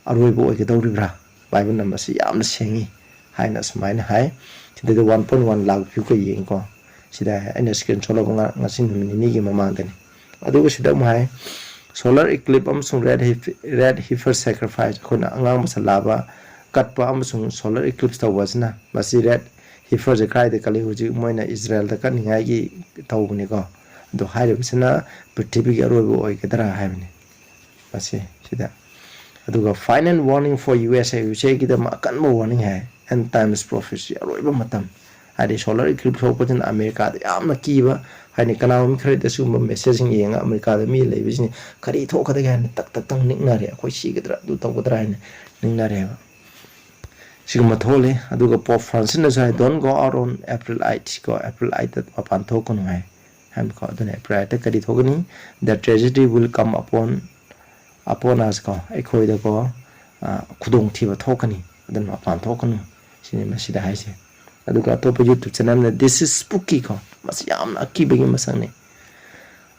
ꯑꯔꯣꯏꯕ ꯑꯣꯏꯒꯗꯧꯔꯤꯕ꯭ꯔꯥ? ꯕꯥꯏꯕꯜꯅ ꯃꯁꯤ ꯌꯥꯝꯅ ꯁꯦꯡꯉꯤ ꯍꯥꯏꯅ ꯑꯁꯨꯃꯥꯏꯅ ꯍꯥꯏ꯫ ꯁꯤꯗꯩꯗ one point one ꯂꯥꯛ view ꯀ ꯌꯦꯡꯉꯤꯀꯣ꯫ ꯁꯤꯗ ꯑꯩꯅ screenshot ꯂꯧꯕ ꯉ-, ꯉꯁꯤ ꯅꯨꯃꯤꯠ ꯅꯤꯅꯤꯒꯤ ꯃꯃꯥꯡꯗꯅꯤ꯫ ꯑꯗꯨꯒ ꯁꯤꯗ ꯑꯃꯨꯛ ꯍꯥꯏ, solar eclipse ꯑꯃꯁꯨꯡ red hei-, red heifer sacrifice, ꯑꯩꯈꯣꯏꯅ ꯑꯉꯥꯡꯕ ꯁꯟ ꯂꯥꯕ ꯀꯠꯄ ꯑꯃꯁꯨꯡ solar eclipse ꯇꯧꯕ ꯑꯁꯤꯅ, ꯃꯁꯤ red heiferꯁꯦ ꯀꯗꯥꯏꯗ ꯀꯠꯂꯤ? ꯍꯧꯖꯤꯛ ꯃꯣꯏꯅ ꯏꯖꯔꯦꯜꯗ ꯀꯠꯅꯤꯡꯉꯥꯏꯒꯤ ꯇꯧꯕꯅꯤꯀꯣ꯫ ꯑꯗꯣ ꯍꯥꯏꯔꯤꯕꯁꯤꯅ ꯄ꯭ꯔꯤꯊꯤꯕꯤꯒꯤ ꯑꯔꯣꯏꯕ ꯑꯣꯏꯒꯗ꯭ꯔꯥ ꯍꯥꯏꯕꯅꯤ꯫ ꯃꯁꯤ ꯁꯤꯗ꯫ ꯑꯗꯨꯒ final warning for U S A, U S ꯑꯦꯒꯤꯗꯃꯛ ꯑꯀꯟꯕ warning ꯍꯥꯏ, end times prophecy, ꯑꯔꯣꯏꯕ ꯃꯇꯝ꯫ ꯍꯥꯏꯗꯤ solar eclipse ꯊꯣꯛꯄꯁꯤꯅ ꯑꯃꯦꯔꯤꯀꯥꯗ ꯌꯥꯝꯅ ꯀꯤꯕ, ꯍꯥꯏꯗꯤ ꯀꯅꯥꯒꯨꯝꯕ ꯈꯔꯗꯤ ꯑꯁꯤꯒꯨꯝꯕ messageꯁꯤꯡ ꯌꯦꯡꯉꯒ ꯑꯃꯦꯔꯤꯀꯥꯗ ꯃꯤ ꯂꯩꯕꯁꯤꯡ ꯀꯔꯤ ꯊꯣꯛꯀꯗꯒꯦ ꯍꯥꯏꯅ ꯇꯛ ꯇꯛ ꯇꯛ ꯅꯤꯛꯅꯔꯦ, ꯑꯩꯈꯣꯏ ꯁꯤꯒꯗ꯭ꯔꯥ, ꯑꯗꯨ ꯇꯧꯒꯗ꯭ꯔꯥ ꯍꯥꯏꯅ ꯅꯤꯡꯅꯔꯦꯕ꯫ ꯁꯤꯒꯨꯝꯕ ꯊꯣꯛꯍꯜꯂꯤ꯫ ꯑꯗꯨꯒ Pope Francis ꯅꯁꯨ ꯍꯥꯏ, "Don't go out on April eight" ꯀꯣ, April eight ꯇ ꯃꯄꯥꯟ ꯊꯣꯛꯀꯅꯨ ꯍꯥꯏ ꯍꯥꯏꯕꯀꯣ꯫ ꯑꯗꯨꯅ April eight ꯇ ꯀꯔꯤ ꯊꯣꯛꯀꯅꯤ? "The tragedy will come upon upon us" ꯀꯣ, ꯑꯩꯈꯣꯏꯗꯀꯣ, ꯑ, ꯈꯨꯗꯣꯡꯊꯤꯕ ꯊꯣꯛꯀꯅꯤ, ꯑꯗꯨꯅ ꯃꯄꯥꯟ ꯊꯣꯛꯀꯅꯨ, ꯁꯤꯅꯤ ꯃꯁꯤꯗ ꯍꯥꯏꯁꯦ꯫ ꯑꯗꯨꯒ ꯑꯇꯣꯞꯄ YouTube channel ꯑꯃꯅ "This is spooky" ꯀꯣ, "ꯃꯁꯤ ꯌꯥꯝꯅ ꯑꯀꯤꯕꯒꯤ ꯃꯁꯛꯅꯤ"꯫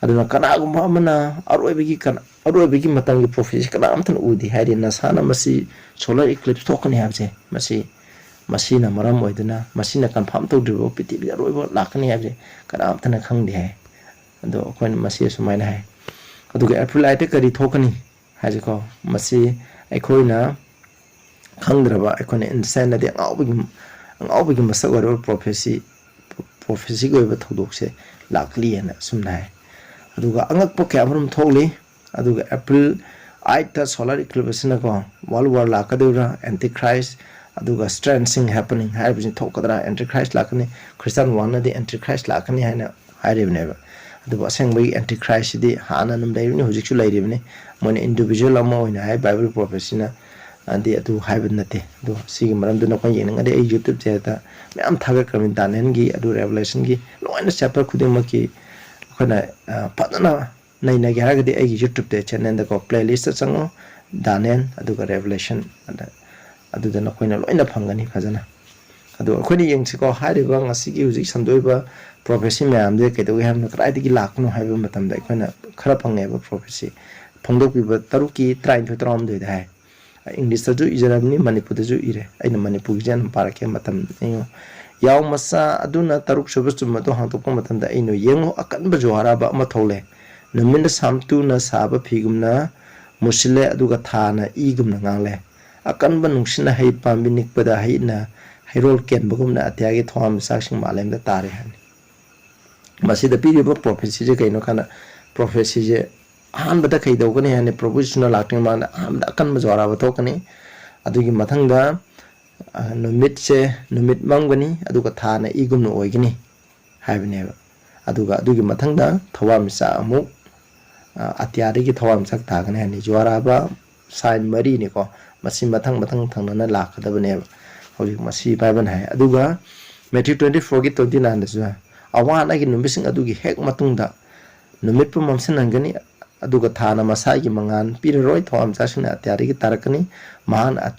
ꯑꯗꯨꯅ ꯀꯅꯥꯒꯨꯝꯕ ꯑꯃꯅ ꯑꯔꯣꯏꯕꯒꯤ ꯀꯅꯥ-, ꯑꯔꯣꯏꯕꯒꯤ ꯃꯇꯝꯒꯤ prophecy ꯀꯅꯥꯝꯇꯅ ꯎꯗꯦ ꯍꯥꯏꯔꯤ꯫ ꯅꯁꯥꯅ ꯃꯁꯤ solar eclipse ꯊꯣꯛꯀꯅꯤ ꯍꯥꯏꯕꯁꯦ, ꯃꯁꯤ, ꯃꯁꯤꯅ ꯃꯔꯝ ꯑꯣꯏꯗꯨꯅ, ꯃꯁꯤꯅ confirm ꯇꯧꯗ꯭ꯔꯤꯕ ꯄ꯭ꯔꯤꯊꯤꯕꯤꯗ ꯑꯔꯣꯏꯕ ꯂꯥꯛꯀꯅꯤ ꯍꯥꯏꯕꯁꯦ ꯀꯅꯥꯝꯇꯅ ꯈꯪꯗꯦ ꯍꯥꯏ꯫ ꯑꯗꯣ ꯑꯩꯈꯣꯏꯅ ꯃꯁꯤ ꯑꯁꯨꯃꯥꯏꯅ ꯍꯥꯏ꯫ ꯑꯗꯨꯒ April eight ꯇ ꯀꯔꯤ ꯊꯣꯛꯀꯅꯤ ꯍꯥꯏꯁꯦꯀꯣ, ꯃꯁꯤ ꯑꯩꯈꯣꯏꯅ ꯈꯪꯗ꯭ꯔꯕ, ꯑꯩꯈꯣꯏꯅ insanity, ꯑꯉꯥꯎꯕꯒꯤ, ꯑꯉꯥꯎꯕꯒꯤ ꯃꯁꯛ ꯑꯣꯏꯔꯕ prophecy, prophecy ꯒꯤ ꯑꯣꯏꯕ ꯊꯧꯗꯣꯛꯁꯦ ꯂꯥꯛꯂꯤ ꯍꯥꯏꯅ ꯑꯁꯨꯝꯅ ꯍꯥꯏ꯫ ꯑꯗꯨꯒ ꯑꯉꯛꯄ ꯀꯌꯥ ꯑꯃꯔꯣꯝ ꯊꯣꯛꯂꯤ꯫ ꯑꯗꯨꯒ April eight ꯇ solar eclipse ꯑꯁꯤꯅꯀꯣ, world war ꯂꯥꯛꯀꯗꯧꯔꯤꯕ꯭ꯔꯥ, Antichrist, ꯑꯗꯨꯒ strange thing happening ꯍꯥꯏꯔꯤꯕꯁꯤ ꯊꯣꯛꯀꯗ꯭ꯔꯥ? Antichrist ꯂꯥꯛꯀꯅꯤ, Christian world ꯅꯗꯤ Antichrist ꯂꯥꯛꯀꯅꯤ ꯍꯥꯏꯅ ꯍꯥꯏꯔꯤꯕꯅꯦꯕ꯫ ꯑꯗꯨꯕꯨ ꯑꯁꯦꯡꯕꯒꯤ Antichrist ꯁꯤꯗꯤ ꯍꯥꯟꯅ ꯑꯗꯨꯝ ꯂꯩꯔꯤꯕꯅꯤ, ꯍꯧꯖꯤꯛꯁꯨ ꯂꯩꯔꯤꯕꯅꯤ꯫ ꯃꯣꯏꯅ individual ꯑꯃ ꯑꯣꯏꯅ ꯍꯥꯏ, Bible prophecy ꯅ, ꯑꯗꯤ ꯑꯗꯨ ꯍꯥꯏꯕ ꯅꯠꯇꯦ꯫ ꯑꯗꯣ ꯁꯤꯒꯤ ꯃꯔꯝꯗ ꯅꯈꯣꯏ ꯌꯦꯡꯅꯤꯡꯉꯗꯤ ꯑꯩ YouTube channel ꯗ ꯃꯌꯥꯝ ꯊꯥꯒꯠꯈ꯭ꯔꯕꯅꯤ, Daniel ꯒꯤ, ꯑꯗꯨ Revelation ꯒꯤ ꯂꯣꯏꯅ chapter ꯈꯨꯗꯤꯡꯃꯛꯀꯤ ꯑꯩꯈꯣꯏꯅ, ꯑ, ꯐꯖꯅ ꯅꯩꯅꯒꯦ ꯍꯥꯏꯔꯒꯗꯤ ꯑꯩꯒꯤ YouTube ꯇ channel ꯗꯀꯣ, playlist ꯇ ꯆꯪꯉꯣ, Daniel ꯑꯗꯨꯒ Revelation ꯑꯗ, ꯑꯗꯨꯗ ꯅꯈꯣꯏꯅ ꯂꯣꯏꯅ ꯐꯪꯒꯅꯤ ꯐꯖꯅ꯫ ꯑꯗꯣ ꯑꯩꯈꯣꯏꯅ ꯌꯦꯡꯁꯤꯀꯣ, ꯍꯥꯏꯔꯤꯕ ꯉꯁꯤꯒꯤ ꯍꯧꯖꯤꯛ ꯁꯟꯗꯣꯛꯏꯕ prophecy ꯃꯌꯥꯝꯁꯦ ꯀꯩꯗꯧꯏ ꯍꯥꯏꯕꯅꯣ, ꯀꯗꯥꯏꯗꯒꯤ ꯂꯥꯛꯄꯅꯣ ꯍꯥꯏꯕ ꯃꯇꯝꯗ ꯑꯩꯈꯣꯏꯅ ꯈꯔ ꯐꯪꯉꯦꯕ prophecy꯫ ꯐꯣꯡꯗꯣꯛꯄꯤꯕ ꯇꯔꯨꯛꯀꯤ ꯇꯔꯥꯅꯤꯊꯣꯏ ꯇꯔꯥꯍꯨꯝꯗꯣꯏꯗ ꯍꯥꯏ꯫ English ꯇꯁꯨ ꯏꯖꯔꯕꯅꯤ, ꯃꯅꯤꯄꯨꯔꯗꯁꯨ ꯏꯔꯦ꯫ ꯑꯩꯅ ꯃꯅꯤꯄꯨꯔꯒꯤꯁꯦ ꯑꯗꯨꯝ ꯄꯥꯔꯛꯀꯦ, ꯃꯇꯝ ꯌꯦꯡꯉꯨ꯫ ꯌꯥꯎ ꯃꯆꯥ ꯑꯗꯨꯅ ꯇꯔꯨꯛ ꯁꯨꯕ ꯆꯨꯝ ꯑꯗꯨ ꯍꯥꯡꯗꯣꯛꯄ ꯃꯇꯝꯗ ꯑꯩꯅ ꯌꯦꯡꯉꯨ, ꯑꯀꯟꯕ ꯖꯨꯍꯥꯔꯥꯕ ꯑꯃ ꯊꯣꯛꯂꯦ꯫ ꯅꯨꯃꯤꯠꯅ ꯁꯥꯝꯇꯨꯅ ꯁꯥꯕ ꯐꯤꯒꯨꯝꯅ ꯃꯨꯁꯤꯜꯂꯦ, ꯑꯗꯨꯒ ꯊꯥꯅ ꯏꯒꯨꯝꯅ ꯉꯥꯡꯂꯦ꯫ ꯑꯀꯟꯕ ꯅꯨꯡꯁꯤꯠꯅ ꯍꯩ ꯄꯥꯝꯕꯤ ꯅꯤꯛꯄꯗ ꯍꯩꯅ ꯍꯩꯔꯣꯜ ꯀꯦꯟꯕꯒꯨꯝꯅ ꯑꯇꯤꯌꯥꯒꯤ ꯊꯋꯥꯟꯃꯤꯆꯥꯛꯁꯤꯡ ꯃꯥꯂꯦꯝꯗ ꯇꯥꯔꯦ ꯍꯥꯏꯅꯤ꯫ ꯃꯁꯤꯗ ꯄꯤꯔꯤꯕ prophecy ꯁꯦ ꯀꯩꯅꯣ ꯀꯥꯟꯗ, prophecy ꯁꯦ ꯑꯍꯥꯟꯕꯗ ꯀꯩꯗꯧꯒꯅꯤ ꯍꯥꯏꯅ, ꯄ꯭ꯔꯚꯨ ꯖꯤꯁꯨꯅ ꯂꯥꯛꯇ꯭ꯔꯤꯉꯩ ꯃꯃꯥꯡꯗ ꯑꯍꯥꯟꯕꯗ ꯑꯀꯟꯕ ꯖꯨꯍꯥꯔꯥꯕ ꯊꯣꯛꯀꯅꯤ꯫ ꯑꯗꯨꯒꯤ ꯃꯊꯪꯗ, ꯑ, ꯅꯨꯃꯤꯠꯁꯦ, ꯅꯨꯃꯤꯠ ꯃꯝꯒꯅꯤ, ꯑꯗꯨꯒ ꯊꯥꯅ ꯏꯒꯨꯝꯅ ꯑꯣꯏꯒꯅꯤ ꯍꯥꯏꯕꯅꯦꯕ꯫ ꯑꯗꯨꯒ ꯑꯗꯨꯒꯤ ꯃꯊꯪꯗ ꯊꯋꯥꯟꯃꯤꯆꯥꯛ ꯑꯃꯨꯛ, ꯑ, ꯑꯇꯤꯌꯥꯗꯒꯤ ꯊꯋꯥꯟꯃꯤꯆꯥꯛ ꯇꯥꯒꯅꯤ ꯍꯥꯏꯅꯤ꯫ ꯖꯨꯍꯥꯔꯥꯕ ꯁꯥꯏꯟ ꯃꯔꯤꯅꯤꯀꯣ꯫ ꯃꯁꯤ ꯃꯊꯪ ꯃꯊꯪ ꯊꯪꯅꯅ ꯂꯥꯛꯀꯗꯕꯅꯦꯕ꯫ ꯍꯧꯖꯤꯛ ꯃꯁꯤ ꯕꯥꯏꯕꯜ ꯍꯥꯏ꯫ ꯑꯗꯨꯒ ꯃꯦꯊ꯭ꯌꯨ ꯇ꯭ꯋꯦꯟꯇꯤ ꯐꯣꯔꯒꯤ ꯇ꯭ꯋꯦꯟꯇꯤ ꯅꯥꯏꯟꯗꯁꯨ ꯍꯥꯏ, "ꯑꯋꯥ ꯑꯅꯥꯒꯤ ꯅꯨꯃꯤꯠꯁꯤꯡ ꯑꯗꯨꯒꯤ ꯍꯦꯛ ꯃꯇꯨꯡꯗ ꯅꯨꯃꯤꯠꯄꯨ ꯃꯝꯁꯤꯟꯍꯟꯒꯅꯤ, ꯑꯗꯨꯒ ꯊꯥꯅ ꯃꯁꯥꯒꯤ ꯃꯉꯥꯜ ꯄꯤꯔꯔꯣꯏ, ꯊꯋꯥꯟꯃꯤꯆꯥꯛꯁꯤꯡꯅ ꯑꯇꯤꯌꯥꯗꯒꯤ ꯇꯥꯔꯛꯀꯅꯤ, ꯃꯍꯥꯛꯅ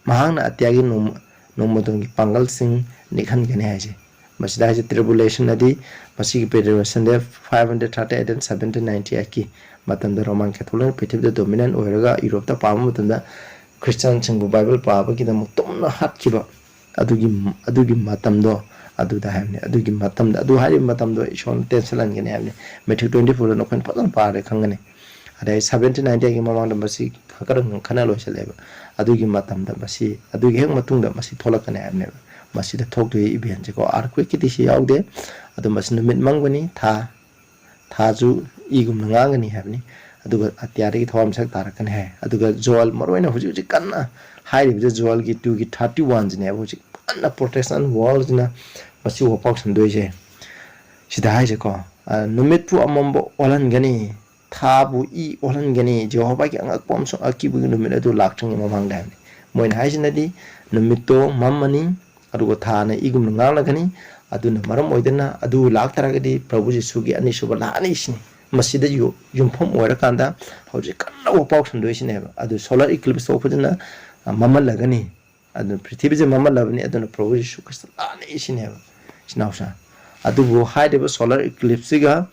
ꯃꯍꯥꯛꯅ ꯑꯇꯤꯌꯥꯒꯤ ꯅꯣꯡ-, ꯅꯣꯡꯃꯗꯣꯟꯒꯤ ꯄꯥꯡꯒꯜꯁꯤꯡ ꯅꯤꯛꯍꯟꯒꯅꯤ" ꯍꯥꯏꯁꯦ꯫ ꯃꯁꯤꯗ ꯍꯥꯏꯁꯦ ꯇ꯭ꯔꯤꯕꯨꯂꯦꯁꯟ ꯑꯗꯤ ꯃꯁꯤꯒꯤ ꯄ꯭ꯔꯤꯄꯦꯔꯦꯁꯟꯗ five hundred thirty eight and seventeen ninety eight ꯀꯤ ꯃꯇꯝꯗ ꯔꯣꯃꯥꯟ ꯀꯦꯊꯣꯂꯤꯛꯅ ꯄ꯭ꯔꯤꯊꯤꯕꯤꯗ ꯗꯣꯃꯤꯅꯦꯟ ꯑꯣꯏꯔꯒ ꯌꯨꯔꯣꯞꯇ ꯄꯥꯕ ꯃꯇꯝꯗ ꯈ꯭ꯔꯤꯁꯇꯤꯌꯥꯟꯁꯤꯡꯕꯨ ꯕꯥꯏꯕꯜ ꯄꯥꯕꯒꯤꯗꯃꯛ ꯇꯨꯝꯅ ꯍꯥꯠꯈꯤꯕ ꯑꯗꯨꯒꯤ, ꯑꯗꯨꯒꯤ ꯃꯇꯝꯗꯣ, ꯑꯗꯨꯗ ꯍꯥꯏꯕꯅꯤ꯫ ꯑꯗꯨꯒꯤ ꯃꯇꯝꯗ, ꯑꯗꯨ ꯍꯥꯏꯔꯤꯕ ꯃꯇꯝꯗꯣ ꯏꯁꯣꯔꯅ ꯇꯦꯟꯁꯤꯜꯍꯟꯒꯅꯤ ꯍꯥꯏꯕꯅꯤ꯫ ꯃꯦꯊ꯭ꯌꯨ ꯇ꯭ꯋꯦꯟꯇꯤ ꯐꯣꯔꯗ ꯅꯈꯣꯏꯅ ꯐꯖꯅ ꯄꯥꯔꯦ ꯈꯪꯒꯅꯤ꯫ ꯑꯗꯩ ꯁꯕꯦꯟꯇꯤꯟ ꯅꯥꯏꯟꯇꯤꯒꯤ ꯃꯃꯥꯡꯗ ꯃꯁꯤ ꯈꯔ ꯈꯟꯅ ꯂꯣꯏꯁꯤꯜꯂꯦꯕ꯫ ꯑꯗꯨꯒꯤ ꯃꯇꯝꯗ ꯃꯁꯤ, ꯑꯗꯨꯒꯤ ꯍꯦꯛ ꯃꯇꯨꯡꯗ ꯃꯁꯤ ꯊꯣꯛꯂꯛꯀꯅꯤ ꯍꯥꯏꯕꯅꯦꯕ꯫ ꯃꯁꯤꯗ ꯊꯣꯛꯇꯣꯏ ꯏꯚꯦꯟꯁꯦꯀꯣ, ꯑꯥꯔꯊꯀ꯭ꯋꯦꯛꯀꯤꯗꯤ ꯁꯤ ꯌꯥꯎꯗꯦ꯫ ꯑꯗꯣ ꯃꯁꯤ ꯅꯨꯃꯤꯠ ꯃꯝꯒꯅꯤ, ꯊꯥ, ꯊꯥꯁꯨ ꯏꯒꯨꯝꯅ ꯉꯥꯡꯒꯅꯤ ꯍꯥꯏꯕꯅꯤ꯫ ꯑꯗꯨꯒ ꯑꯇꯤꯌꯥꯗꯒꯤ ꯊꯋꯥꯟꯃꯤꯆꯥꯛ ꯇꯥꯔꯛꯀꯅꯤ ꯍꯥꯏ꯫ ꯑꯗꯨꯒ ꯖꯣꯑꯦꯜ, ꯃꯔꯨꯑꯣꯏꯅ ꯍꯧꯖꯤꯛ ꯍꯧꯖꯤꯛ ꯀꯟꯅ ꯍꯥꯏꯔꯤꯕꯁꯦ ꯖꯣꯑꯦꯜꯒꯤ ꯇꯨꯒꯤ ꯊꯥꯔꯇꯤ ꯋꯥꯟꯁꯤꯅꯦꯕ꯫ ꯍꯧꯖꯤꯛ ꯀꯟꯅ ꯄ꯭ꯔꯣꯇꯦꯁꯇꯦꯟ ꯋꯥꯔꯜꯁꯤꯅ ꯃꯁꯤ ꯋꯥꯄꯥꯎ ꯁꯟꯗꯣꯏꯁꯦ꯫ ꯁꯤꯗ ꯍꯥꯏꯁꯦꯀꯣ, ꯑ, "ꯅꯨꯃꯤꯠꯄꯨ ꯑꯃꯝꯕ ꯑꯣꯜꯍꯟꯒꯅꯤ, ꯊꯥꯕꯨ ꯏ ꯑꯣꯜꯍꯟꯒꯅꯤ, ꯖꯦꯍꯣꯚꯥꯒꯤ ꯑꯉꯛꯄ ꯑꯃꯁꯨꯡ ꯑꯀꯤꯕꯒꯤ ꯅꯨꯃꯤꯠ ꯑꯗꯨ ꯂꯥꯛꯇ꯭ꯔꯤꯉꯩ ꯃꯃꯥꯡꯗ" ꯍꯥꯏꯕꯅꯤ꯫ ꯃꯣꯏꯅ ꯍꯥꯏꯁꯤꯅꯗꯤ ꯅꯨꯃꯤꯠꯇꯣ ꯃꯝꯃꯅꯤ, ꯑꯗꯨꯒ ꯊꯥꯅ ꯏꯒꯨꯝꯅ ꯉꯥꯡꯂꯒꯅꯤ꯫ ꯑꯗꯨꯅ ꯃꯔꯝ ꯑꯣꯏꯗꯨꯅ ꯑꯗꯨ ꯂꯥꯛꯇꯥꯔꯒꯗꯤ ꯄ꯭ꯔꯚꯨ ꯖꯤꯁꯨꯒꯤ ꯑꯅꯤꯁꯨꯕ ꯂꯥꯛꯑꯅꯤ ꯁꯤꯅꯤ꯫ ꯃꯁꯤꯗ ꯌꯨ-, ꯌꯨꯝꯐꯝ ꯑꯣꯏꯔꯀꯥꯟꯗ ꯍꯧꯖꯤꯛ ꯀꯟꯅ ꯋꯥꯄꯥꯎ ꯁꯟꯗꯣꯏꯁꯤꯅꯦꯕ꯫ ꯑꯗꯨ ꯁꯣꯂꯥꯔ ꯏꯀ꯭ꯂꯤꯞꯁ ꯊꯣꯛꯄꯗꯨꯅ, ꯑ, ꯃꯝꯍꯜꯂꯒꯅꯤ꯫ ꯑꯗꯨꯅ ꯄ꯭ꯔꯤꯊꯤꯕꯤꯁꯦ ꯃꯝꯍꯜꯂꯕꯅꯤ, ꯑꯗꯨꯅ ꯄ꯭ꯔꯚꯨ ꯖꯤꯁꯨ ꯈ꯭ꯔꯤꯁꯇ ꯂꯥꯛꯑꯅꯤ ꯁꯤꯅꯦꯕ, ꯏꯆꯤꯟ ꯏꯅꯥꯎꯁꯥ꯫ ꯑꯗꯨꯕꯨ ꯍꯥꯏꯔꯤꯕ ꯁꯣꯂꯥꯔ ꯏꯀ꯭ꯂꯤꯞꯁꯁꯤꯒ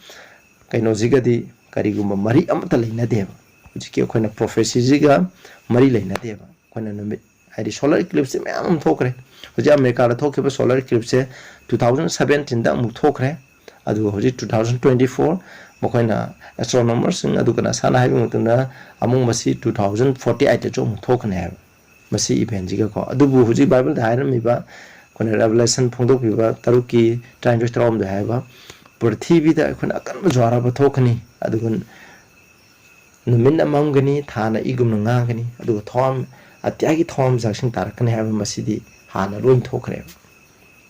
ꯀꯩꯅꯣꯁꯤꯒꯗꯤ ꯀꯔꯤꯒꯨꯝꯕ ꯃꯔꯤ ꯑꯃꯠꯇ ꯂꯩꯅꯗꯦꯕ꯫ ꯍꯧꯖꯤꯛꯀꯤ ꯑꯩꯈꯣꯏꯅ ꯄ꯭ꯔꯣꯐꯦꯁꯤꯁꯤꯒ ꯃꯔꯤ ꯂꯩꯅꯗꯦꯕ꯫ ꯑꯩꯈꯣꯏꯅ ꯅꯨꯃꯤꯠ, ꯍꯥꯏꯗꯤ ꯁꯣꯂꯥꯔ ꯏꯀ꯭ꯂꯤꯞꯁꯁꯦ ꯃꯌꯥꯝ ꯑꯃ ꯊꯣꯛꯈ꯭ꯔꯦ꯫ ꯍꯧꯖꯤꯛ ꯑꯃꯦꯔꯤꯀꯥꯗ ꯊꯣꯛꯈꯤꯕ ꯁꯣꯂꯥꯔ ꯏꯀ꯭ꯂꯤꯞꯁꯁꯦ ꯇꯨ ꯊꯥꯎꯖꯟ ꯁꯕꯦꯟꯇꯤꯟꯗ ꯑꯃꯨꯛ ꯊꯣꯛꯈ꯭ꯔꯦ꯫ ꯑꯗꯨꯒ ꯍꯧꯖꯤꯛ ꯇꯨ ꯊꯥꯎꯖꯟ ꯇ꯭ꯋꯦꯟꯇꯤ ꯐꯣꯔ, ꯃꯈꯣꯏꯅ ꯑꯦꯁꯇ꯭ꯔꯣꯅꯣꯃꯔꯁꯤꯡ ꯑꯗꯨꯒ ꯅꯥꯁꯥꯅ ꯍꯥꯏꯕ ꯃꯇꯝꯗ ꯑꯃꯨꯛ ꯃꯁꯤ ꯇꯨ ꯊꯥꯎꯖꯟ ꯐꯣꯔꯇꯤ ꯑꯩꯠꯇꯁꯨ ꯑꯃꯨꯛ ꯊꯣꯛꯀꯅꯤ ꯍꯥꯏꯕ꯫ ꯃꯁꯤ ꯏꯚꯦꯟꯁꯤꯒꯀꯣ꯫ ꯑꯗꯨꯕꯨ ꯍꯧꯖꯤꯛ ꯕꯥꯏꯕꯜꯗ ꯍꯥꯏꯔꯝꯃꯤꯕ, ꯑꯩꯈꯣꯏꯅ ꯔꯦꯚꯦꯂꯦꯁꯟ ꯐꯣꯡꯗꯣꯛꯄꯤꯕ ꯇꯔꯨꯛꯀꯤ ꯇꯔꯥꯅꯤꯊꯣꯏ ꯇꯔꯥꯍꯨꯝꯗꯣꯏ ꯍꯥꯏꯕ, ꯄ꯭ꯔꯤꯊꯤꯕꯤꯗ ꯑꯩꯈꯣꯏꯅ ꯑꯀꯟꯕ ꯖ꯭ꯋꯥꯔ ꯑꯃ ꯊꯣꯛꯀꯅꯤ, ꯑꯗꯨꯒ ꯅꯨꯃꯤꯠꯅ ꯃꯝꯒꯅꯤ, ꯊꯥꯅ ꯏꯒꯨꯝꯅ ꯉꯥꯡꯒꯅꯤ, ꯑꯗꯨꯒ ꯊꯋꯥꯟ-, ꯑꯇꯤꯌꯥꯒꯤ ꯊꯋꯥꯟꯃꯤꯆꯥꯛꯁꯤꯡ ꯇꯥꯔꯛꯀꯅꯤ ꯍꯥꯏꯕ ꯃꯁꯤꯗꯤ ꯍꯥꯟꯅ ꯂꯣꯏ ꯊꯣꯛꯈ꯭ꯔꯦꯕ꯫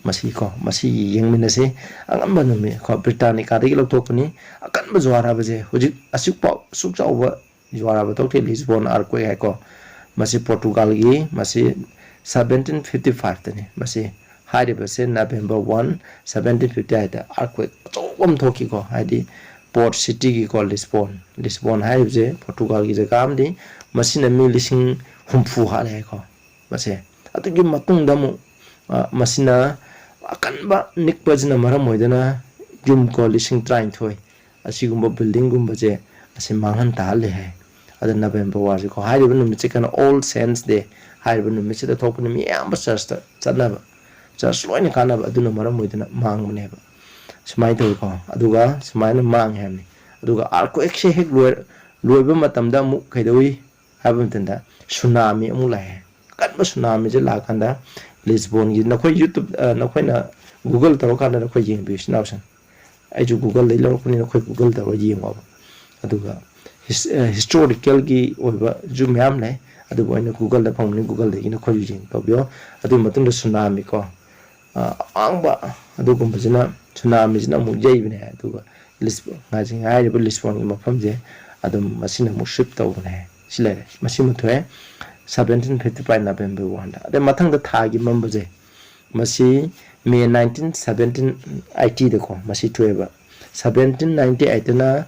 ꯃꯁꯤꯀꯣ, ꯃꯁꯤ ꯌꯦꯡꯃꯤꯟꯅꯁꯦ꯫ ꯑꯉꯟꯕ ꯅꯨꯃꯤꯠ ꯀꯣ, ꯕ꯭ꯔꯤꯇꯥꯅꯤꯀꯥꯗꯒꯤ ꯂꯧꯊꯣꯛꯄꯅꯤ꯫ ꯑꯀꯟꯕ ꯖ꯭ꯋꯥꯔ ꯍꯥꯏꯕꯁꯦ ꯍꯧꯖꯤꯛ ꯑꯁꯨꯛ ꯄꯥꯎ, ꯑꯁꯨꯛ ꯆꯥꯎꯕ ꯖꯨꯋꯥꯔ ꯍꯥꯏꯕ ꯊꯣꯛꯇꯦ, ꯂꯤꯁꯕꯣꯟ ꯑꯥꯔꯀ꯭ꯋꯦꯛ ꯍꯥꯏꯀꯣ꯫ ꯃꯁꯤ ꯄꯣꯔꯇꯨꯒꯥꯜꯒꯤ, ꯃꯁꯤ ꯁꯕꯦꯟꯇꯤꯟ ꯐꯤꯐꯇꯤ ꯐꯥꯏꯚꯇꯅꯤ꯫ ꯃꯁꯤ ꯍꯥꯏꯔꯤꯕꯁꯦ November one, seventeen fifty fiveꯇ ꯑꯥꯔꯀ꯭ꯋꯦꯛ ꯑꯆꯧꯕ ꯑꯃ ꯊꯣꯛꯈꯤꯀꯣ, ꯍꯥꯏꯗꯤ ꯄꯣꯔꯠ ꯁꯤꯇꯤꯒꯤꯀꯣ, ꯂꯤꯁꯕꯣꯟ꯫ ꯂꯤꯁꯕꯣꯟ ꯍꯥꯏꯔꯤꯕꯁꯦ ꯄꯣꯔꯇꯨꯒꯥꯜꯒꯤ ꯖꯒꯥ ꯑꯃꯅꯤ꯫ ꯃꯁꯤꯅ ꯃꯤ ꯂꯤꯁꯤꯡ ꯍꯨꯝꯐꯨ ꯍꯥꯠꯂꯦ ꯍꯥꯏꯀꯣ꯫ ꯃꯁꯦ ꯑꯗꯨꯒꯤ ꯃꯇꯨꯡꯗ ꯑꯃꯨꯛ, ꯑ, ꯃꯁꯤꯅ ꯑꯀꯟꯕ ꯅꯤꯛꯄꯁꯤꯅ ꯃꯔꯝ ꯑꯣꯏꯗꯨꯅ ꯌꯨꯝ ꯀꯣ ꯂꯤꯁꯤꯡ ꯇꯔꯥꯅꯤꯊꯣꯏ ꯑꯁꯤꯒꯨꯝꯕ buildingꯒꯨꯝꯕꯁꯦ ꯑꯁꯤ ꯃꯥꯡꯍꯟ ꯇꯥꯍꯜꯂꯦ ꯍꯥꯏ꯫ ꯑꯗ November warꯁꯦꯀꯣ, ꯍꯥꯏꯔꯤꯕ ꯅꯨꯃꯤꯠꯁꯦ ꯀꯩꯅꯣ, All Saints Day ꯍꯥꯏꯔꯤꯕ ꯅꯨꯃꯤꯠꯁꯤꯗ ꯊꯣꯛꯄꯅꯤ꯫ ꯃꯤ ꯑꯌꯥꯝꯕ ꯆꯔꯆꯇ ꯆꯠꯅꯕ, ꯆꯔꯆ ꯂꯣꯏꯅ ꯀꯥꯟꯅꯕ, ꯑꯗꯨꯅ ꯃꯔꯝ ꯑꯣꯏꯗꯨꯅ ꯃꯥꯡꯕꯅꯦꯕ꯫ ꯁꯨꯃꯥꯏꯅ ꯇꯧꯋꯤꯀꯣ, ꯑꯗꯨꯒ ꯁꯨꯃꯥꯏꯅ ꯃꯥꯡꯉꯦ ꯍꯥꯏꯕꯅꯤ꯫ ꯑꯗꯨꯒ ꯑꯥꯔꯀ꯭ꯋꯦꯛꯁꯦ ꯍꯦꯛ ꯂꯣꯏ-, ꯂꯣꯏꯕ ꯃꯇꯝꯗ ꯑꯃꯨꯛ ꯀꯩꯗꯧꯏ ꯍꯥꯏꯕ ꯃꯇꯝꯗ ꯁꯨꯅꯥꯃꯤ ꯑꯃꯨꯛ ꯂꯥꯛꯑꯦ꯫ ꯑꯀꯟꯕ ꯁꯨꯅꯥꯃꯤꯁꯦ ꯂꯥꯛꯑꯀꯥꯟꯗ ꯂꯤꯁꯕꯣꯟꯒꯤ, ꯅꯈꯣꯏ YouTube, ꯑ, ꯅꯈꯣꯏꯅ Google ꯇꯧꯔꯀꯥꯟꯗ ꯅꯈꯣꯏ ꯌꯦꯡꯕꯤꯌꯨ, ꯏꯆꯤꯟ ꯏꯅꯥꯎꯁꯤꯡ꯫ ꯑꯩꯁꯨ Googleꯗꯒꯤ ꯂꯧꯔꯛꯄꯅꯤꯅ ꯑꯩꯈꯣꯏ Google ꯇꯧꯔꯒ ꯌꯦꯡꯉꯣꯕ꯫ ꯑꯗꯨꯒ ꯍꯤꯁ-, ꯑ, historicalꯒꯤ ꯑꯣꯏꯕꯁꯨ ꯃꯌꯥꯝ ꯂꯩ, ꯑꯗꯨꯕꯨ ꯑꯩꯅ Googleꯗ ꯐꯪꯕꯅꯤ, Googleꯗꯒꯤ ꯅꯈꯣꯏꯁꯨ ꯌꯦꯡ ꯇꯧꯕꯤꯌꯣ꯫ ꯑꯗꯨꯒꯤ ꯃꯇꯨꯡꯗ ꯁꯨꯅꯥꯃꯤꯀꯣ, ꯑ, ꯑꯋꯥꯡꯕ ꯑꯗꯨꯒꯨꯝꯕꯁꯤꯅ, ꯁꯨꯅꯥꯃꯤꯁꯤꯅ ꯑꯃꯨꯛ ꯌꯩꯕꯅꯦ꯫ ꯑꯗꯨꯒ ꯂꯤꯁ-, ꯉꯥꯏꯁꯤ-, ꯍꯥꯏꯔꯤꯕ ꯂꯤꯁꯕꯣꯟꯒꯤ ꯃꯐꯝꯁꯦ ꯑꯗꯨꯝ ꯃꯁꯤꯅ ꯑꯃꯨꯛ sweep ꯇꯧꯕꯅꯦ꯫ ꯁꯤ ꯂꯩꯔꯦ, ꯃꯁꯤꯃ ꯊꯣꯛꯑꯦ꯫ Seventeen fifty five November oneꯗ꯫ ꯑꯗꯩ ꯃꯊꯪꯗ ꯊꯥꯒꯤ ꯃꯝꯕꯁꯦ, ꯃꯁꯤ May nineteen, seventeen eightyꯗꯀꯣ ꯃꯁꯤ ꯊꯣꯛꯑꯦꯕ꯫ Seventeen ninety eightꯇꯅ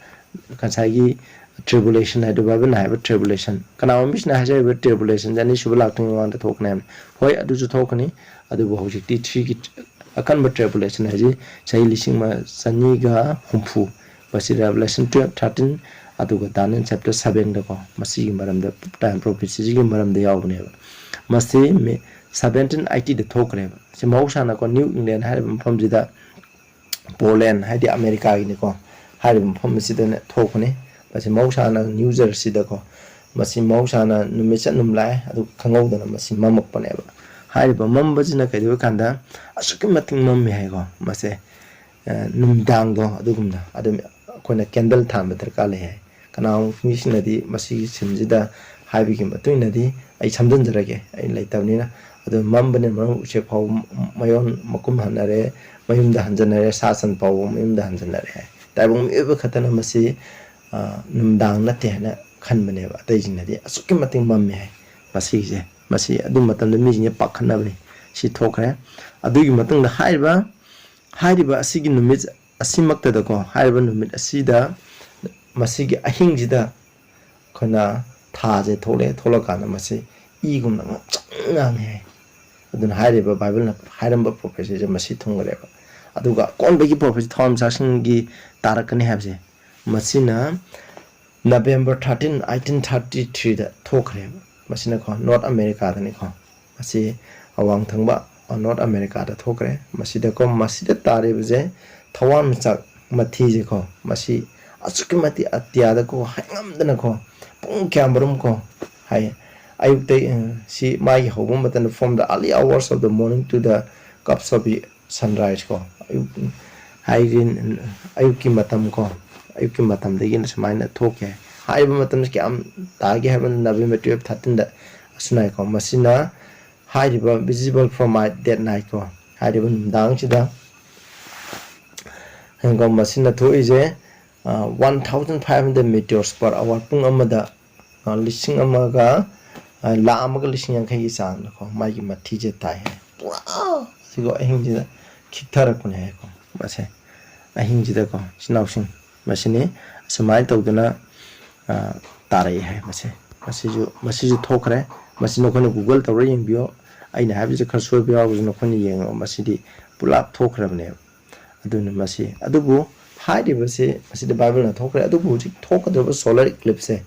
ꯉꯁꯥꯏꯒꯤ tribulation ꯍꯥꯏꯗꯣ, ꯕꯥꯏꯕꯜꯅ ꯍꯥꯏꯕ tribulation꯫ ꯀꯅꯥꯒꯨꯝꯕ ꯃꯤꯁꯤꯅ ꯍꯥꯏꯖꯔꯤꯕ tribulationꯁꯦ ꯑꯅꯤꯁꯨꯕ ꯂꯥꯛꯇ꯭ꯔꯤꯉꯩ ꯃꯃꯥꯡꯗ ꯊꯣꯛꯀꯅꯤ ꯍꯥꯏꯕꯅꯤ꯫ ꯍꯣꯏ, ꯑꯗꯨꯁꯨ ꯊꯣꯛꯀꯅꯤ, ꯑꯗꯨꯕꯨ ꯍꯧꯖꯤꯛꯇꯤ ꯊ꯭ꯔꯤꯒꯤ ꯑꯀꯟꯕ tribulation ꯍꯥꯏꯁꯤ ꯆꯍꯤ ꯂꯤꯁꯤꯡ ꯑꯃ ꯆꯅꯤꯒ ꯍꯨꯝꯐꯨ, ꯃꯁꯤ Revelation twelve thirteen, ꯑꯗꯨꯒ Daniel chapter sevenꯗꯀꯣ ꯃꯁꯤꯒꯤ ꯃꯔꯝꯗ, time prophecyꯁꯤꯒꯤ ꯃꯔꯝꯗ ꯌꯥꯎꯕꯅꯦꯕ꯫ ꯃꯁꯤ May, seventeen eightyꯗ ꯊꯣꯛꯈ꯭ꯔꯦꯕ꯫ ꯁꯤ ꯃꯍꯧꯁꯥꯅꯀꯣ New England ꯍꯥꯏꯔꯤꯕ ꯃꯐꯝꯁꯤꯗ, Portland ꯍꯥꯏꯗꯤ ꯑꯃꯦꯔꯤꯀꯥꯒꯤꯅꯤꯀꯣ, ꯍꯥꯏꯔꯤꯕ ꯃꯐꯝ ꯑꯁꯤꯗꯅ ꯊꯣꯛꯄꯅꯤ꯫ ꯃꯁꯤ ꯃꯍꯧꯁꯥꯅ New Jerseyꯗꯀꯣ, ꯃꯁꯤ ꯃꯍꯧꯁꯥꯅ ꯅꯨꯃꯤꯠ ꯆꯠꯅꯨꯝ ꯂꯥꯛꯑꯦ, ꯑꯗꯨꯒ ꯈꯪꯍꯧꯗꯅ ꯃꯁꯤ ꯃꯝꯃꯛꯄꯅꯦꯕ꯫ ꯍꯥꯏꯔꯤꯕ ꯃꯝꯕꯁꯤꯅ ꯀꯩꯗꯧꯏ ꯀꯥꯟꯗ ꯑꯁꯨꯛꯀꯤ ꯃꯇꯤꯛ ꯃꯝꯃꯤ ꯍꯥꯏꯀꯣ, ꯃꯁꯦ, ꯑ, ꯅꯨꯃꯤꯗꯥꯡꯗꯣ ꯑꯗꯨꯒꯨꯝꯅ ꯑꯗꯨꯝ ꯑꯩꯈꯣꯏꯅ candle ꯊꯥꯟꯕ ꯗꯔꯀꯥꯔ ꯂꯩ ꯍꯥꯏ꯫ ꯀꯅꯥꯒꯨꯝꯕ ꯃꯤꯁꯤꯡꯅꯗꯤ ꯃꯁꯤꯒꯤ ꯁꯤꯟꯁꯤꯗ ꯍꯥꯏꯕꯒꯤ ꯃꯇꯨꯡ ꯏꯟꯅꯗꯤ ꯑꯩ ꯁꯝꯖꯤꯟꯖꯔꯒꯦ, ꯑꯩ ꯂꯩꯇꯕꯅꯤꯅ꯫ ꯑꯗꯨ ꯃꯝꯕꯅ ꯃꯔꯝ ꯎꯆꯦꯛ ꯐꯥꯎꯕ ꯃꯌꯣꯟ ꯃꯀꯨꯝ ꯍꯟꯅꯔꯦ, ꯃꯌꯨꯝꯗ ꯍꯟꯖꯟꯅꯔꯦ, ꯁꯥ ꯁꯟ ꯐꯥꯎꯕ ꯃꯌꯨꯝꯗ ꯍꯟꯖꯟꯅꯔꯦ ꯍꯥꯏ꯫ ꯇꯥꯏꯕꯪ ꯃꯤꯑꯣꯏꯕ ꯈꯛꯇꯅ ꯃꯁꯤ, ꯑ, ꯅꯨꯃꯤꯗꯥꯡ ꯅꯠꯇꯦ ꯍꯥꯏꯅ ꯈꯟꯕꯅꯦꯕ꯫ ꯑꯇꯩꯁꯤꯡꯅꯗꯤ ꯑꯁꯨꯛꯀꯤ ꯃꯇꯤꯛ ꯃꯝꯃꯦ ꯍꯥꯏ꯫ ꯃꯁꯤꯒꯤꯁꯦ, ꯃꯁꯤ ꯑꯗꯨ ꯃꯇꯝꯗ ꯃꯤꯁꯤꯡꯁꯦ ꯄꯥꯈꯠꯅꯕꯅꯤ꯫ ꯁꯤ ꯊꯣꯛꯈ꯭ꯔꯦ꯫ ꯑꯗꯨꯒꯤ ꯃꯇꯨꯡꯗ ꯍꯥꯏꯔꯤꯕ, ꯍꯥꯏꯔꯤꯕ ꯑꯁꯤꯒꯤ ꯅꯨꯃꯤꯠ ꯑꯁꯤꯃꯛꯇꯗꯀꯣ, ꯍꯥꯏꯔꯤꯕ ꯅꯨꯃꯤꯠ ꯑꯁꯤꯗ, ꯃꯁꯤꯒꯤ ꯑꯍꯤꯡꯁꯤꯗ ꯑꯩꯈꯣꯏꯅ ꯊꯥꯁꯦ ꯊꯣꯛꯂꯛꯑꯦ꯫ ꯊꯣꯛꯂꯛꯀꯥꯟꯗ ꯃꯁꯤ ꯏꯒꯨꯝꯅ ꯉꯥꯡꯁꯪ ꯉꯥꯡꯉꯦ ꯍꯥꯏ꯫ ꯑꯗꯨꯅ ꯍꯥꯏꯔꯤꯕ ꯕꯥꯏꯕꯜꯅ ꯍꯥꯏꯔꯝꯕ ꯄ꯭ꯔꯣꯐꯦꯁꯤꯁꯦ ꯃꯁꯤ ꯊꯨꯡꯈ꯭ꯔꯦꯕ꯫ ꯑꯗꯨꯒ ꯑꯀꯣꯟꯕꯒꯤ ꯄ꯭ꯔꯣꯐꯦꯁꯤ ꯊꯋꯥꯟꯃꯤꯆꯥꯛꯁꯤꯡꯒꯤ ꯇꯥꯔꯛꯀꯅꯤ ꯍꯥꯏꯕꯁꯦ, ꯃꯁꯤꯅ ꯅꯕꯦꯝꯕꯔ ꯊꯥꯔꯇꯤꯟ, ꯑꯩꯠꯇꯤꯟ ꯊꯥꯔꯇꯤ ꯊ꯭ꯔꯤꯗ ꯊꯣꯛꯈ꯭ꯔꯦꯕ꯫ ꯃꯁꯤꯅꯀꯣ, ꯅꯣꯔꯠ ꯑꯃꯦꯔꯤꯀꯥꯗꯅꯤꯀꯣ꯫ ꯃꯁꯤ ꯑꯋꯥꯡ ꯊꯪꯕ, ꯑ, ꯅꯣꯔꯠ ꯑꯃꯦꯔꯤꯀꯥꯗ ꯊꯣꯛꯈ꯭ꯔꯦ꯫ ꯃꯁꯤꯗꯀꯣ, ꯃꯁꯤꯗ ꯇꯥꯔꯤꯕꯁꯦ ꯊꯋꯥꯟꯃꯤꯆꯥꯛ ꯃꯊꯤꯁꯦꯀꯣ, ꯃꯁꯤ ꯑꯁꯨꯛꯀꯤ ꯃꯇꯤꯛ ꯑꯇꯤꯌꯥꯗꯀꯣ, ꯍꯥꯏꯉꯝꯗꯅꯀꯣ, ꯄꯨꯡ ꯀꯌꯥꯃꯔꯨꯝ ꯀꯣ ꯍꯥꯏ꯫ ꯑꯌꯨꯛꯇ, ꯑ, ꯁꯤ ꯃꯥꯒꯤ ꯍꯧꯕ ꯃꯇꯝꯗ, from the early hours of the morning to the cusp of the sunrise ꯀꯣ, ꯑꯌꯨꯛ ꯍꯥꯏꯗꯤ ꯑꯌꯨꯛꯀꯤ ꯃꯇꯝ ꯀꯣ, ꯑꯌꯨꯛꯀꯤ ꯃꯇꯝꯗꯒꯤꯅ ꯁꯨꯃꯥꯏꯅ ꯊꯣꯛꯀꯦ꯫ ꯍꯥꯏꯔꯤꯕ ꯃꯇꯝꯁꯤ ꯀꯌꯥꯝ ꯇꯥꯒꯦ ꯍꯥꯏꯕꯗ, ꯅꯕꯦꯝꯕꯔ ꯇꯨꯌꯦꯜꯐ, ꯊꯥꯔꯇꯤꯟꯗ ꯑꯁꯨꯃꯥꯏꯅꯀꯣ, ꯃꯁꯤꯅ ꯍꯥꯏꯔꯤꯕ visible from my that night ꯀꯣ, ꯍꯥꯏꯔꯤꯕ ꯅꯨꯃꯤꯗꯥꯡꯁꯤꯗ ꯍꯌꯦꯡꯀꯣ, ꯃꯁꯤꯅ ꯊꯣꯛꯏꯁꯦ, one thousand five hundred meteors per hour, ꯄꯨꯡ ꯑꯃꯗ, ꯑ, ꯂꯤꯁꯤꯡ ꯑꯃꯒ, ꯑ, ꯂꯥꯈ ꯑꯃꯒ ꯂꯤꯁꯤꯡ ꯌꯥꯡꯈꯩꯒꯤ ꯆꯥꯡꯗꯀꯣ, ꯃꯥꯒꯤ ꯃꯊꯤꯁꯦ ꯇꯥꯏ ꯍꯥꯏ꯫ ꯄꯨꯔꯥ ꯁꯤꯀꯣ, ꯑꯍꯤꯡꯁꯤꯗ ꯈꯤꯛꯊꯔꯛꯄꯅꯦ ꯍꯥꯏꯀꯣ꯫ ꯃꯁꯦ ꯑꯍꯤꯡꯁꯤꯗꯀꯣ, ꯏꯆꯤꯟ ꯏꯅꯥꯎꯁꯤꯡ, ꯃꯁꯤꯅꯤ꯫ ꯑꯁꯨꯃꯥꯏꯅ ꯇꯧꯗꯅ, ꯑ, ꯇꯥꯔꯛꯏ ꯍꯥꯏ꯫ ꯃꯁꯦ, ꯃꯁꯤꯁꯨ, ꯃꯁꯤꯁꯨ ꯊꯣꯛꯈ꯭ꯔꯦ꯫ ꯃꯁꯤ ꯅꯈꯣꯏꯅ Google ꯇꯧꯔ ꯌꯦꯡꯕꯤꯌꯣ꯫ ꯑꯩꯅ ꯍꯥꯏꯕꯁꯦ ꯈꯔ ꯁꯣꯏꯕ ꯌꯥꯎꯔꯒꯁꯨ ꯅꯈꯣꯏꯅ ꯌꯦꯡꯉꯣ, ꯃꯁꯤꯗꯤ ꯄꯨꯂꯞ ꯊꯣꯛꯈ꯭ꯔꯕꯅꯦꯕ꯫ ꯑꯗꯨꯅ ꯃꯁꯤ, ꯑꯗꯨꯕꯨ ꯍꯥꯏꯔꯤꯕꯁꯤ, ꯃꯁꯤꯗꯤ ꯕꯥꯏꯕꯜꯅ ꯊꯣꯛꯈ꯭ꯔꯦ꯫ ꯑꯗꯨꯕꯨ ꯍꯧꯖꯤꯛ ꯊꯣꯛꯀꯗꯧꯔꯤꯕ solar eclipse ꯁꯦ,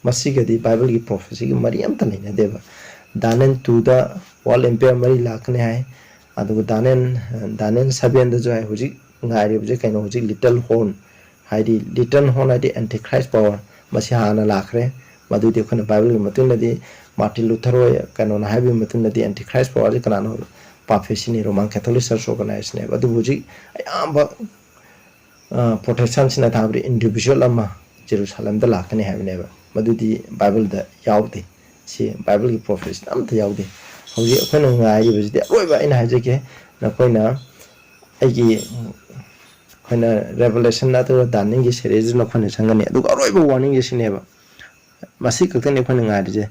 ꯃꯁꯤꯒꯗꯤ ꯕꯥꯏꯕꯜꯒꯤ ꯄ꯭ꯔꯣꯐꯦꯁꯤꯒ ꯃꯔꯤ ꯑꯝꯇ ꯂꯩꯅꯗꯦꯕ꯫ ꯗꯥꯅꯤꯌꯦꯜ ꯇꯨꯗ world empire ꯃꯔꯤ ꯂꯥꯛꯀꯅꯤ ꯍꯥꯏ꯫ ꯑꯗꯨꯒ ꯗꯥꯅꯤꯌꯦꯜ, ꯗꯥꯅꯤꯌꯦꯜ ꯁꯚꯦꯟꯗꯁꯨ ꯍꯥꯏ, ꯍꯧꯖꯤꯛ ꯉꯥꯏꯔꯤꯕꯁꯦ ꯀꯩꯅꯣ, ꯍꯧꯖꯤꯛ little horn, ꯍꯥꯏꯗꯤ little horn ꯍꯥꯏꯗꯤ antichrist power, ꯃꯁꯤ ꯍꯥꯟꯅ ꯂꯥꯛꯈ꯭ꯔꯦ꯫ ꯃꯗꯨꯗꯤ ꯑꯩꯈꯣꯏꯅ ꯕꯥꯏꯕꯜꯒꯤ ꯃꯇꯨꯡꯗꯗꯤ, ꯃꯥꯔꯇꯤꯟ ꯂꯨꯊꯔ ꯍꯣꯏ ꯀꯩꯅꯣꯅ ꯍꯥꯏꯕꯒꯤ ꯃꯇꯨꯡꯗꯗꯤ antichrist power ꯁꯤ ꯀꯅꯥꯅꯣ? ꯄꯥꯞ ꯐꯦꯁꯤꯅꯤ, Roman Catholic Church organize ꯅꯦꯕ꯫ ꯑꯗꯨꯕꯨ ꯍꯧꯖꯤꯛ ꯑꯌꯥꯝꯕ, ꯑ, ꯄ꯭ꯔꯣꯇꯦꯁꯇꯥꯟꯁꯤꯡꯅ ꯊꯥꯕꯗ individual ꯑꯃ ꯖꯦꯔꯨꯁꯥꯂꯦꯝꯗ ꯂꯥꯛꯀꯅꯤ ꯍꯥꯏꯕꯅꯦꯕ꯫ ꯃꯗꯨꯗꯤ ꯕꯥꯏꯕꯜꯗ ꯌꯥꯎꯗꯦ꯫ ꯁꯤ ꯕꯥꯏꯕꯜꯒꯤ ꯄ꯭ꯔꯣꯐꯦꯁꯤꯗ ꯑꯝꯇ ꯌꯥꯎꯗꯦ꯫ ꯍꯧꯖꯤꯛ ꯑꯩꯈꯣꯏꯅ ꯉꯥꯏꯔꯤꯕꯁꯤꯗꯤ ꯑꯔꯣꯏꯕ, ꯑꯩꯅ ꯍꯥꯏꯖꯒꯦ, ꯅꯈꯣꯏꯅ ꯑꯩꯒꯤ, ꯑꯩꯈꯣꯏꯅ Revelation ꯅꯠꯇ꯭ꯔꯒ ꯗꯥꯅꯤꯌꯦꯜꯒꯤ series ꯅꯈꯣꯏꯅ ꯆꯪꯒꯅꯤ꯫ ꯑꯗꯨꯒ ꯑꯔꯣꯏꯕ warning ꯁꯦ ꯁꯤꯅꯦꯕ, ꯃꯁꯤ ꯈꯛꯇꯅꯤ ꯑꯩꯈꯣꯏꯅ ꯉꯥꯏꯔꯤꯁꯦ꯫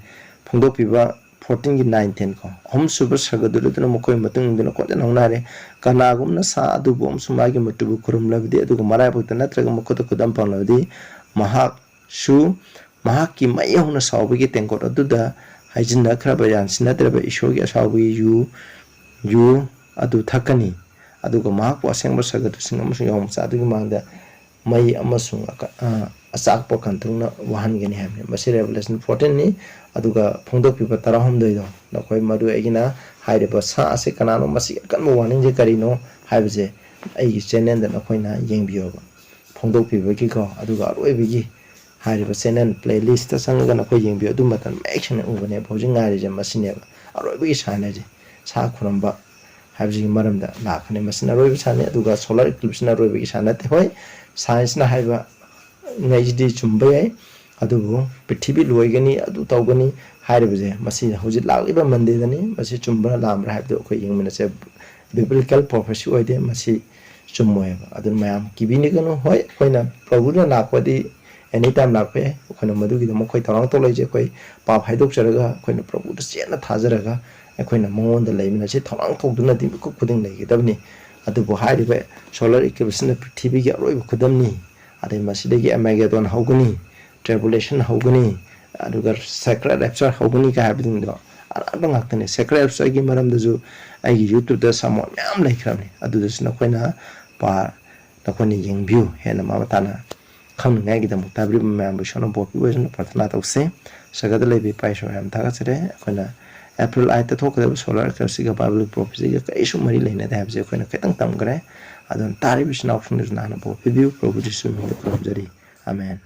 ꯐꯣꯡꯗꯣꯛꯄꯤꯕ fourteen ꯒꯤ nine, ten ꯀꯣ꯫ ꯑꯍꯨꯝꯁꯨꯕ ꯁꯔꯒꯗꯨꯗꯅ ꯃꯈꯣꯏ ꯃꯇꯨꯡ ꯏꯟꯗꯨꯅ ꯀꯣꯟꯖꯦꯜ ꯍꯧꯅꯔꯦ꯫ "ꯀꯅꯥꯒꯨꯝꯅ ꯁꯥ ꯑꯗꯨꯕꯨ ꯑꯃꯁꯨꯡ ꯃꯥꯒꯤ ꯃꯇꯨꯕꯨ ꯈꯨꯔꯨꯝꯂꯕꯗꯤ, ꯑꯗꯨꯒ ꯃꯔꯥꯏꯕꯛꯇ ꯅꯠꯇ꯭ꯔꯒ ꯃꯈꯨꯠꯇ ꯈꯨꯗꯝ ꯐꯪꯂꯕꯗꯤ, ꯃꯍꯥꯛꯁꯨ ꯃꯍꯥꯛꯀꯤ ꯃꯩ ꯍꯧꯅ ꯁꯥꯎꯕꯒꯤ ꯇꯦꯡꯀꯣꯠ ꯑꯗꯨꯗ ꯍꯩꯖꯤꯟꯅꯈ꯭ꯔꯕ ꯌꯥꯟꯁꯤꯟꯅꯗ꯭ꯔꯕ ꯏꯁꯣꯔꯒꯤ ꯑꯁꯥꯎꯕꯒꯤ ꯌꯨ, ꯌꯨ ꯑꯗꯨ ꯊꯛꯀꯅꯤ꯫ ꯑꯗꯨꯒ ꯃꯍꯥꯛꯄꯨ ꯑꯁꯦꯡꯕ ꯁꯔꯒꯗꯨꯁꯤꯡ ꯑꯃꯁꯨꯡ ꯌꯥꯍꯧ ꯃꯆꯥ ꯑꯗꯨꯒꯤ ꯃꯥꯡꯗ ꯃꯩ ꯑꯃꯁꯨꯡ ꯑꯀ-, ꯑ, ꯑꯆꯥꯛꯄ ꯀꯟꯊꯨꯡꯅ ꯋꯥꯍꯟꯒꯅꯤ" ꯍꯥꯏꯕꯅꯤ꯫ ꯃꯁꯤ Revelation fourteen ꯅꯤ꯫ ꯑꯗꯨꯒ ꯐꯣꯡꯗꯣꯛꯄꯤꯕ ꯇꯔꯥꯍꯨꯝꯗꯣꯏꯗꯣ, ꯅꯈꯣꯏ ꯃꯔꯨ ꯑꯣꯏꯒꯤꯅ ꯍꯥꯏꯔꯤꯕ ꯁꯥ ꯑꯁꯤ ꯀꯅꯥꯅꯣ, ꯃꯁꯤꯒꯤ ꯑꯀꯟꯕ warning ꯁꯦ ꯀꯔꯤꯅꯣ ꯍꯥꯏꯕꯁꯦ ꯑꯩꯒꯤ channel ꯗ ꯅꯈꯣꯏꯅ ꯌꯦꯡꯕꯤꯌꯣꯕ꯫ ꯐꯣꯡꯗꯣꯛꯄꯤꯕꯒꯤꯀꯣ, ꯑꯗꯨꯒ ꯑꯔꯣꯏꯕꯒꯤ ꯍꯥꯏꯔꯤꯕ channel playlist ꯇ ꯆꯪꯉꯒ ꯅꯈꯣꯏ ꯌꯦꯡꯕꯤꯌꯨ꯫ ꯑꯗꯨ ꯃꯇꯝ ꯃꯌꯦꯛ ꯁꯦꯡꯅ ꯎꯕꯅꯦꯕ꯫ ꯍꯧꯖꯤꯛ ꯉꯥꯏꯔꯤꯁꯦ ꯃꯁꯤꯅꯦꯕ꯫ ꯑꯔꯣꯏꯕꯒꯤ ꯁꯥꯟꯅꯁꯦ꯫ ꯁꯥ ꯈꯨꯔꯝꯕ ꯍꯥꯏꯕꯁꯤꯒꯤ ꯃꯔꯝꯗ ꯂꯥꯛꯀꯅꯤ꯫ ꯃꯁꯤꯅ ꯑꯔꯣꯏꯕ ꯁꯥꯟꯅꯤ꯫ ꯑꯗꯨꯒ solar eclipse ꯅ ꯑꯔꯣꯏꯕꯒꯤ ꯁꯥꯟꯅ ꯅꯠꯇꯦ꯫ ꯍꯣꯏ, science ꯅ ꯍꯥꯏꯕ ꯉꯩꯁꯤꯗꯤ ꯆꯨꯝꯕ ꯌꯥꯏ, ꯑꯗꯨꯕꯨ ꯄ꯭ꯔꯤꯊꯤꯕꯤ ꯂꯣꯏꯒꯅꯤ, ꯑꯗꯨ ꯇꯧꯒꯅꯤ ꯍꯥꯏꯔꯤꯕꯁꯦ, ꯃꯁꯤ ꯍꯧꯖꯤꯛ ꯂꯥꯛꯂꯤꯕ Monday ꯗꯅꯤ꯫ ꯃꯁꯤ ꯆꯨꯝꯕ꯭ꯔꯥ ꯂꯥꯟꯕ꯭ꯔꯥ ꯍꯥꯏꯕꯗꯨ ꯑꯩꯈꯣꯏ ꯌꯦꯡꯃꯤꯟꯅꯁꯦ꯫ Biblical prophecy ꯑꯣꯏꯗꯦ, ꯃꯁꯤ ꯆꯨꯝꯃꯣꯏꯕ꯫ ꯑꯗꯨꯅ ꯃꯌꯥꯝ ꯀꯤꯕꯤꯅꯒꯅꯨ꯫ ꯍꯣꯏ, ꯑꯩꯈꯣꯏꯅ ꯄ꯭ꯔꯚꯨꯅ ꯂꯥꯛꯄꯗꯤ any time ꯂꯥꯛꯄ ꯌꯥꯏ꯫ ꯑꯩꯈꯣꯏꯅ ꯃꯗꯨꯒꯤꯗꯃꯛ ꯑꯩꯈꯣꯏ ꯊꯧꯔꯥꯡ ꯇꯧ ꯂꯩꯖꯩ꯫ ꯑꯩꯈꯣꯏ ꯄꯥꯞ ꯍꯥꯏꯗꯣꯛꯆꯔꯒ, ꯑꯩꯈꯣꯏꯅ ꯄ꯭ꯔꯚꯨꯗ ꯆꯦꯠꯅ ꯊꯥꯖꯔꯒ, ꯑꯩꯈꯣꯏꯅ ꯃꯉꯣꯟꯗ ꯂꯩꯃꯤꯟꯅꯁꯤ ꯊꯧꯔꯥꯡ ꯇꯧꯗꯨꯅꯗꯤ ꯃꯤꯀꯨꯞ ꯈꯨꯗꯤꯡ ꯂꯩꯒꯗꯕꯅꯤ꯫ ꯑꯗꯨꯕꯨ ꯍꯥꯏꯔꯤꯕ solar eclipse ꯅ ꯄ꯭ꯔꯤꯊꯤꯕꯤꯒꯤ ꯑꯔꯣꯏꯕ ꯈꯨꯗꯝꯅꯤ꯫ ꯑꯗꯩ ꯃꯁꯤꯗꯒꯤ Armageddon ꯍꯧꯒꯅꯤ, tribulation ꯍꯧꯒꯅꯤ, ꯑꯗꯨꯒ sacred rapture ꯍꯧꯒꯅꯤ ꯀꯥꯏ ꯍꯥꯏꯕꯁꯤꯡꯗꯣ ꯑꯔꯥꯟꯕ ꯉꯥꯛꯇꯅꯤ꯫ Sacred rapture ꯒꯤ ꯃꯔꯝꯗꯁꯨ ꯑꯩꯒꯤ YouTube ꯇ sermon ꯃꯌꯥꯝ ꯂꯩꯈ꯭ꯔꯕꯅꯤ꯫ ꯑꯗꯨꯗꯁꯨ ꯅꯈꯣꯏꯅ ꯄꯥ-, ꯅꯈꯣꯏꯅ ꯌꯦꯡꯕꯤꯌꯨ꯫ ꯍꯦꯟꯅ ꯃꯃꯨꯠ ꯇꯥꯅ ꯈꯪꯅꯤꯡꯉꯥꯏꯒꯤꯗꯃꯛꯇ ꯍꯥꯏꯕꯤꯔꯤꯕ ꯃꯌꯥꯝꯕꯨ ꯏꯁꯣꯔꯅ ꯕꯣꯔ ꯄꯤꯕ ꯑꯣꯏꯁꯅꯨ꯫ ꯄ꯭ꯔꯥꯊꯅꯥ ꯇꯧꯁꯤ꯫ ꯁꯔꯒꯗ ꯂꯩꯕ ꯏꯄꯥ ꯏꯁꯣꯔ, ꯌꯥꯝ ꯊꯥꯒꯠꯆꯔꯤ꯫ ꯑꯩꯈꯣꯏꯅ April eight ꯇ ꯊꯣꯛꯀꯗꯕ solar eclipse ꯁꯤꯒ Bible prophecy ꯒ ꯀꯔꯤꯁꯨ ꯃꯔꯤ ꯂꯩꯅꯗꯦ ꯍꯥꯏꯕꯁꯦ ꯑꯩꯈꯣꯏꯅ ꯈꯤꯇꯪ ꯇꯝꯈ꯭ꯔꯦ꯫ ꯑꯗꯨꯅ ꯇꯥꯔꯤꯕ ꯏꯆꯤꯟ ꯏꯅꯥꯎꯁꯤꯡꯗꯁꯨ ꯅꯍꯥꯛꯅ ꯕꯣꯔ ꯄꯤꯕꯤꯌꯨ꯫ ꯄ꯭ꯔꯚꯨ ꯖꯤꯁꯨ ꯃꯤꯡꯗ ꯈꯨꯔꯨꯝꯖꯔꯤ꯫ ꯑꯃꯦꯟ꯫